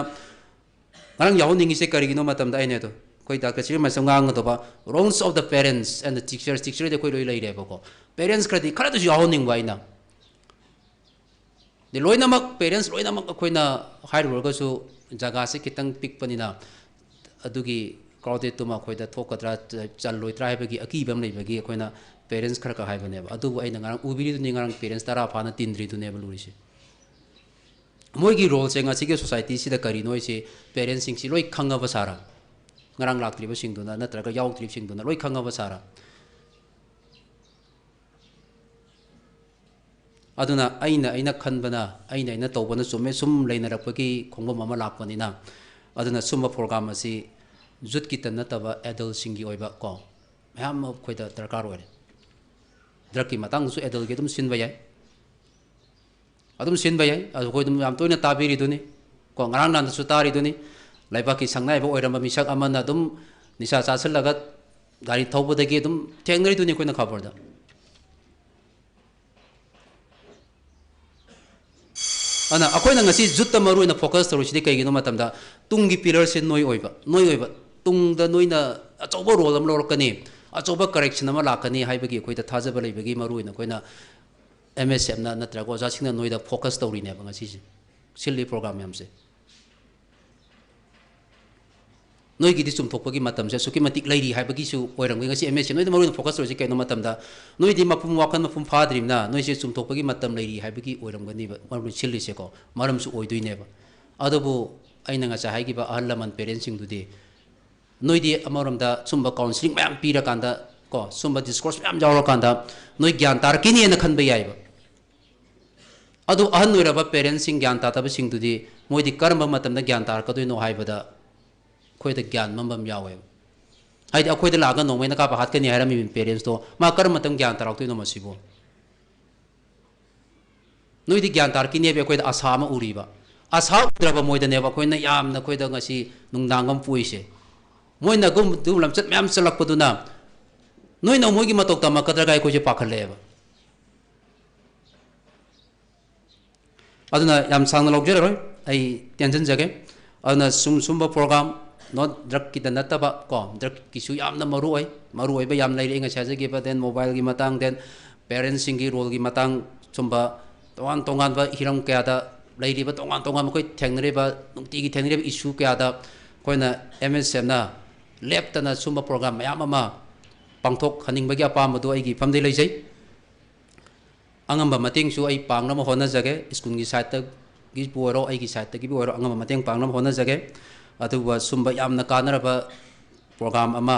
ꯉꯔꯥꯡ ꯌꯥꯎꯍꯟꯅꯤꯡꯉꯤꯁꯦ ꯀꯔꯤꯒꯤꯅꯣ ꯃꯇꯝꯗ ꯑꯩꯅ ꯑꯗꯣ ꯑꯩꯈꯣꯏ ꯗꯥꯛꯇꯔ ꯆꯤꯔꯃꯁꯝ ꯉꯥꯡꯒꯗꯧꯕ roles of the parents and the teachers, teacherꯗꯤ ꯑꯩꯈꯣꯏ ꯂꯣꯏ ꯂꯩꯔꯦꯕꯀꯣ꯫ Parents ꯈꯔꯗꯤ ꯈꯔꯗꯁꯨ ꯌꯥꯎꯍꯟꯅꯤꯡꯕ ꯑꯩꯅ꯫ ꯑꯗꯩ ꯂꯣꯏꯅꯃꯛ parents ꯂꯣꯏꯅꯃꯛ ꯑꯩꯈꯣꯏꯅ ꯍꯥꯏꯔꯨꯔꯒꯁꯨ ꯖꯒꯥꯁꯦ ꯈꯤꯇꯪ ꯄꯤꯛꯄꯅꯤꯅ ꯑꯗꯨꯒꯤ crowdedꯇꯨꯃ ꯑꯩꯈꯣꯏꯗ ꯊꯣꯛꯀꯗ꯭ꯔꯥ, ꯆ-, ꯆꯜꯂꯣꯏꯗ꯭ꯔꯥ ꯍꯥꯏꯕꯒꯤ ꯑꯀꯤꯕ ꯑꯃ ꯂꯩꯕꯒꯤ ꯑꯩꯈꯣꯏꯅ parents ꯈꯔ ꯈꯛ ꯍꯥꯏꯕꯅꯦꯕ꯫ ꯑꯗꯨꯕꯨ ꯑꯩꯅ ꯉꯔꯥꯡ ꯎꯕꯤꯔꯤꯗꯨꯅꯤ, ꯉꯔꯥꯡ parents ꯇꯔꯥ ꯐꯥꯅ ꯇꯤꯟꯗ꯭ꯔꯤꯗꯨꯅꯦꯕ ꯂꯨꯔꯤꯁꯦ꯫ ꯃꯣꯏꯒꯤ roleꯁꯦ ꯉꯁꯤꯒꯤ societyꯁꯤꯗ ꯀꯔꯤꯅꯣ ꯍꯥꯏꯁꯦ parentsꯁꯤꯡꯁꯤ ꯂꯣꯏ ꯈꯪꯉꯕ ꯁꯥꯔ, ꯉꯔꯥꯡ ꯂꯥꯛꯇ꯭ꯔꯤꯕꯁꯤꯡꯗꯨꯅ ꯅꯠꯇ꯭ꯔꯒ ꯌꯥꯎꯗ꯭ꯔꯤꯕꯁꯤꯡꯗꯨꯅ ꯂꯣꯏ ꯈꯪꯉꯕ ꯁꯥꯔ꯫ ꯑꯗꯨꯅ ꯑꯩꯅ, ꯑꯩꯅ ꯈꯟꯕꯅ, ꯑꯩꯅ, ꯑꯩꯅ ꯇꯧꯕꯅ ꯆꯨꯝꯃꯦ, ꯁꯨꯝ ꯂꯩꯅꯔꯛꯄꯒꯤ ꯈꯣꯡꯕꯝ ꯑꯃ ꯂꯥꯛꯄꯅꯤꯅ꯫ ꯑꯗꯨꯅ ꯁꯨꯝꯕ program ꯑꯁꯤ youthꯀꯤꯇ ꯅꯠꯇꯕ adultꯁꯤꯡꯒꯤ ꯑꯣꯏꯕ ꯀꯣ, ꯃꯌꯥꯝ ꯑꯃ ꯑꯩꯈꯣꯏꯗ ꯗꯔꯀꯥꯔ ꯑꯣꯏꯔꯦ꯫ Drugꯀꯤ ꯃꯇꯥꯡꯗꯁꯨ adultꯀꯤ ꯑꯗꯨꯝ ꯁꯤꯟꯕ ꯌꯥꯏ, ꯑꯗꯨꯝ ꯁꯤꯟꯕ ꯌꯥꯏ꯫ ꯑꯗꯨ ꯑꯩꯈꯣꯏ ꯑꯗꯨꯝ ꯌꯥꯝ ꯇꯣꯏꯅ ꯇꯥꯕꯤꯔꯤꯗꯨꯅꯤ ꯀꯣ, ꯉꯔꯥꯡ ꯅꯍꯥꯟꯗꯁꯨ ꯇꯥꯔꯤꯗꯨꯅꯤ꯫ ꯂꯩꯕꯥꯛꯀꯤ ꯁꯛꯅꯥꯏꯕ ꯑꯣꯏꯔꯝꯕ ꯃꯤꯁꯛ ꯑꯃꯅ ꯑꯗꯨꯝ ꯅꯤꯁꯥ ꯆꯥꯁꯤꯜꯂꯒ ꯒꯥꯔꯤ ꯊꯧꯕꯗꯒꯤ ꯑꯗꯨꯝ ꯊꯦꯡꯅꯔꯤꯗꯨꯅꯤ ꯑꯩꯈꯣꯏꯅ ꯈꯕꯔꯗ꯫ ꯑꯗꯨꯅ ꯑꯩꯈꯣꯏꯅ ꯉꯁꯤ youthꯇ ꯃꯔꯨ ꯑꯣꯏꯅ focus ꯇꯧꯔꯤꯁꯤꯗꯤ ꯀꯩꯒꯤꯅꯣ ꯃꯇꯝꯗ, ꯇꯨꯡꯒꯤ pillarꯁꯦ ꯅꯣꯏ ꯑꯣꯏꯕ, ꯅꯣꯏ ꯑꯣꯏꯕ, ꯇꯨꯡꯗ ꯅꯣꯏꯅ ꯑꯆꯧꯕ role ꯑꯃ ꯂꯧꯔꯛꯀꯅꯤ, ꯑꯆꯧꯕ correction ꯑꯃ ꯂꯥꯛꯀꯅꯤ ꯍꯥꯏꯕꯒꯤ ꯑꯩꯈꯣꯏꯗ ꯊꯥꯖꯕ ꯂꯩꯕꯒꯤ ꯃꯔꯨ ꯑꯣꯏꯅ ꯑꯩꯈꯣꯏꯅ MSFꯅ ꯅꯠꯇ꯭ꯔꯒ ꯑꯣꯖꯥꯁꯤꯡꯅ ꯅꯣꯏꯗ focus ꯇꯧꯔꯤꯅꯦꯕ ꯉꯁꯤꯁꯦ, ꯁꯤꯜꯂꯤ program ꯃꯌꯥꯝꯁꯦ꯫ ꯅꯣꯏꯒꯤꯗꯤ ꯆꯨꯝꯊꯣꯛꯄꯒꯤ ꯃꯇꯝꯁꯦ ꯑꯁꯨꯛꯀꯤ ꯃꯇꯤꯛ ꯂꯩꯔꯤ ꯍꯥꯏꯕꯒꯤꯁꯨ ꯑꯣꯏꯔꯝꯒꯅꯤ꯫ ꯉꯁꯤ MSF ꯅꯣꯏꯗ ꯃꯔꯨ ꯑꯣꯏꯅ focus ꯇꯧꯔꯤꯁꯤ ꯀꯩꯅꯣ ꯃꯇꯝꯗ, ꯅꯣꯏꯗꯤ ꯃꯄꯨꯡ, ꯋꯥꯈꯜ ꯃꯄꯨꯡ ꯐꯥꯗ꯭ꯔꯤꯕꯅ ꯅꯣꯏꯁꯦ ꯆꯨꯝꯊꯣꯛꯄꯒꯤ ꯃꯇꯝ ꯂꯩꯔꯤ ꯍꯥꯏꯕꯒꯤ ꯑꯣꯏꯔꯝꯒꯅꯤꯕ ꯃꯔꯨ ꯁꯤꯜꯂꯤꯁꯦꯀꯣ, ꯃꯔꯝꯁꯨ ꯑꯣꯏꯗꯣꯏꯅꯦꯕ꯫ ꯑꯗꯨꯕꯨ ꯑꯩꯅ ꯉꯁꯥꯏ ꯍꯥꯏꯈꯤꯕ ꯑꯍꯜ ꯂꯃꯟ parentꯁꯤꯡꯗꯨꯗꯤ, ꯅꯣꯏꯗꯤ ꯑꯃꯔꯣꯝꯗ ꯁꯨꯝꯕ counselling ꯃꯌꯥꯝ ꯄꯤꯔꯀꯥꯟꯗ ꯀꯣ, ꯁꯨꯝꯕ discourse ꯃꯌꯥꯝ ꯌꯥꯎꯔꯀꯥꯟꯗ ꯅꯣꯏ ꯒ꯭ꯌꯥꯟ ꯇꯥꯔꯛꯈꯤꯅꯦꯅ ꯈꯟꯕ ꯌꯥꯏꯕ꯫ ꯑꯗꯨ ꯑꯍꯟ ꯑꯣꯏꯔꯕ parentsꯁꯤꯡ, ꯒ꯭ꯌꯥꯟ ꯇꯥꯗꯕꯁꯤꯡꯗꯨꯗꯤ ꯃꯣꯏꯗꯤ ꯀꯔꯝꯕ ꯃꯇꯝꯗ ꯒ꯭ꯌꯥꯟ ꯇꯥꯔꯛꯀꯗꯣꯏꯅꯣ ꯍꯥꯏꯕꯗ ꯑꯩꯈꯣꯏꯗ ꯒ꯭ꯌꯥꯟ ꯃꯝꯕ ꯑꯃ ꯌꯥꯎꯋꯦꯕ꯫ ꯍꯥꯏꯗꯤ ꯑꯩꯈꯣꯏꯗ ꯂꯥꯛꯑꯒ ꯅꯣꯡꯃꯩꯅ ꯀꯥꯞꯄ ꯍꯥꯠꯀꯅꯤ ꯍꯥꯏꯔꯝꯃꯤꯕ parents ꯇꯣ ꯃꯥ ꯀꯔꯝꯕ ꯃꯇꯝ ꯒ꯭ꯌꯥꯟ ꯇꯥꯔꯛꯇꯣꯏꯅꯣ ꯃꯁꯤꯕꯨ? ꯅꯣꯏꯗꯤ ꯒ꯭ꯌꯥꯟ ꯇꯥꯔꯛꯈꯤꯅꯦꯕ ꯑꯩꯈꯣꯏꯗ ꯑꯁꯥ ꯑꯃ ꯎꯔꯤꯕ꯫ ꯑꯁꯥ ꯎꯗ꯭ꯔꯕ ꯃꯣꯏꯗꯅꯦꯕ ꯑꯩꯈꯣꯏꯅ ꯌꯥꯝꯅ ꯑꯩꯈꯣꯏꯗ ꯉꯁꯤ ꯅꯨꯡꯗꯥꯡ ꯑꯃ ꯄꯣꯛꯏꯁꯦ꯫ ꯃꯣꯏꯅ ꯑꯗꯨꯒꯨꯝꯕ ꯂꯝꯆꯠ ꯃꯌꯥꯝ ꯆꯠꯂꯛꯄꯗꯨꯅ ꯅꯣꯏꯅ ꯃꯣꯏꯒꯤ ꯃꯇꯧ ꯇꯝꯃꯛꯀꯗ꯭ꯔꯒ ꯑꯩꯈꯣꯏꯁꯦ ꯄꯥꯈꯠꯂꯛꯑꯦꯕ꯫ ꯑꯗꯨꯅ ꯌꯥꯝ ꯁꯥꯡꯅ ꯂꯧꯖꯔꯔꯣꯏ, ꯑꯩ ꯇꯦꯟꯁꯤꯟꯖꯒꯦ꯫ ꯑꯗꯨꯅ ꯁꯨꯝ, ꯁꯨꯝꯕ program, not drugꯀꯤꯗ ꯅꯠꯇꯕ ꯀꯣ, drugꯀꯤꯁꯨ ꯌꯥꯝꯅ ꯃꯔꯨ ꯑꯣꯏ, ꯃꯔꯨ ꯑꯣꯏꯕ ꯌꯥꯝ ꯂꯩꯔꯦ꯫ ꯑꯩ ꯉꯁꯥꯏ ꯍꯥꯏꯖꯈꯤꯕ, then mobileꯒꯤ ꯃꯇꯥꯡ, then parentsꯁꯤꯡꯒꯤ roleꯒꯤ ꯃꯇꯥꯡ, ꯁꯨꯝꯕ ꯇꯣꯉꯥꯟ ꯇꯣꯉꯥꯟꯕ ꯍꯤꯔꯝ ꯀꯌꯥꯗ ꯂꯩꯔꯤꯕ, ꯇꯣꯉꯥꯟ ꯇꯣꯉꯥꯟꯕ ꯑꯩꯈꯣꯏ ꯊꯦꯡꯅꯔꯤꯕ, ꯅꯨꯡꯇꯤꯒꯤ ꯊꯦꯡꯅꯔꯤꯕ issue ꯀꯌꯥꯗ ꯑꯩꯈꯣꯏꯅ MSFꯅ ꯂꯦꯞꯇꯅ ꯁꯨꯝꯕ program ꯃꯌꯥꯝ ꯑꯃ ꯄꯥꯡꯊꯣꯛꯍꯟꯅꯤꯡꯕꯒꯤ ꯑꯄꯥꯝꯕꯗꯨ ꯑꯩꯒꯤ ꯏꯐꯝꯗꯒꯤ ꯂꯩꯖꯩ꯫ ꯑꯉꯝꯕ ꯃꯇꯦꯡꯁꯨ ꯑꯩ ꯄꯥꯡꯅꯕ ꯍꯣꯠꯅꯖꯒꯦ, ꯁ꯭ꯀꯨꯜꯒꯤ sideꯇꯒꯤꯕꯨ ꯑꯣꯏꯔꯣ, ꯑꯩꯒꯤ sideꯇꯒꯤꯕꯨ ꯑꯣꯏꯔꯣ, ꯑꯉꯝꯕ ꯃꯇꯦꯡ ꯄꯥꯡꯅꯕ ꯍꯣꯠꯅꯖꯒꯦ꯫ ꯑꯗꯨꯒ ꯁꯨꯝꯕ ꯌꯥꯝꯅ ꯀꯥꯟꯅꯔꯕ program ꯑꯃ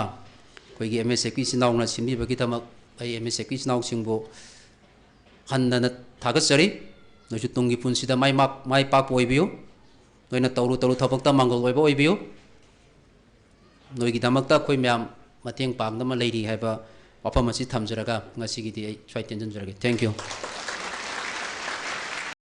ꯑꯩꯈꯣꯏꯒꯤ MSFꯀꯤ ꯏꯆꯤꯟ ꯏꯅꯥꯎꯅ ꯁꯤꯟꯕꯤꯕꯒꯤꯗꯃꯛ ꯑꯩ MSFꯀꯤ ꯏꯆꯤꯟ ꯏꯅꯥꯎꯁꯤꯡꯕꯨ ꯍꯟꯗꯅ ꯊꯥꯒꯠꯆꯔꯤ꯫ ꯅꯣꯏꯁꯨ ꯇꯨꯡꯒꯤ ꯄꯨꯟꯁꯤꯗ ꯃꯥꯏ ꯃꯥꯛ-, ꯃꯥꯏ ꯄꯥꯛꯄ ꯑꯣꯏꯕꯤꯌꯨ꯫ ꯅꯣꯏꯅ ꯇꯧꯔꯨ ꯇꯧꯔꯨ ꯊꯕꯛꯇ ꯃꯥꯡꯒꯣꯜ ꯑꯣꯏꯕ ꯑꯣꯏꯕꯤꯌꯨ꯫ ꯅꯣꯏꯒꯤꯗꯃꯛꯇ ꯑꯩꯈꯣꯏ ꯃꯌꯥꯝ ꯃꯇꯦꯡ ꯄꯥꯡꯅꯕ ꯂꯩꯔꯤ ꯍꯥꯏꯕ ꯋꯥꯐꯝ ꯑꯁꯤ ꯊꯝꯖꯔꯒ ꯉꯁꯤꯒꯤꯗꯤ ꯑꯩ ꯁ꯭ꯋꯥꯏ ꯇꯦꯟꯖꯟꯖꯔꯒꯦ꯫ Thank you꯫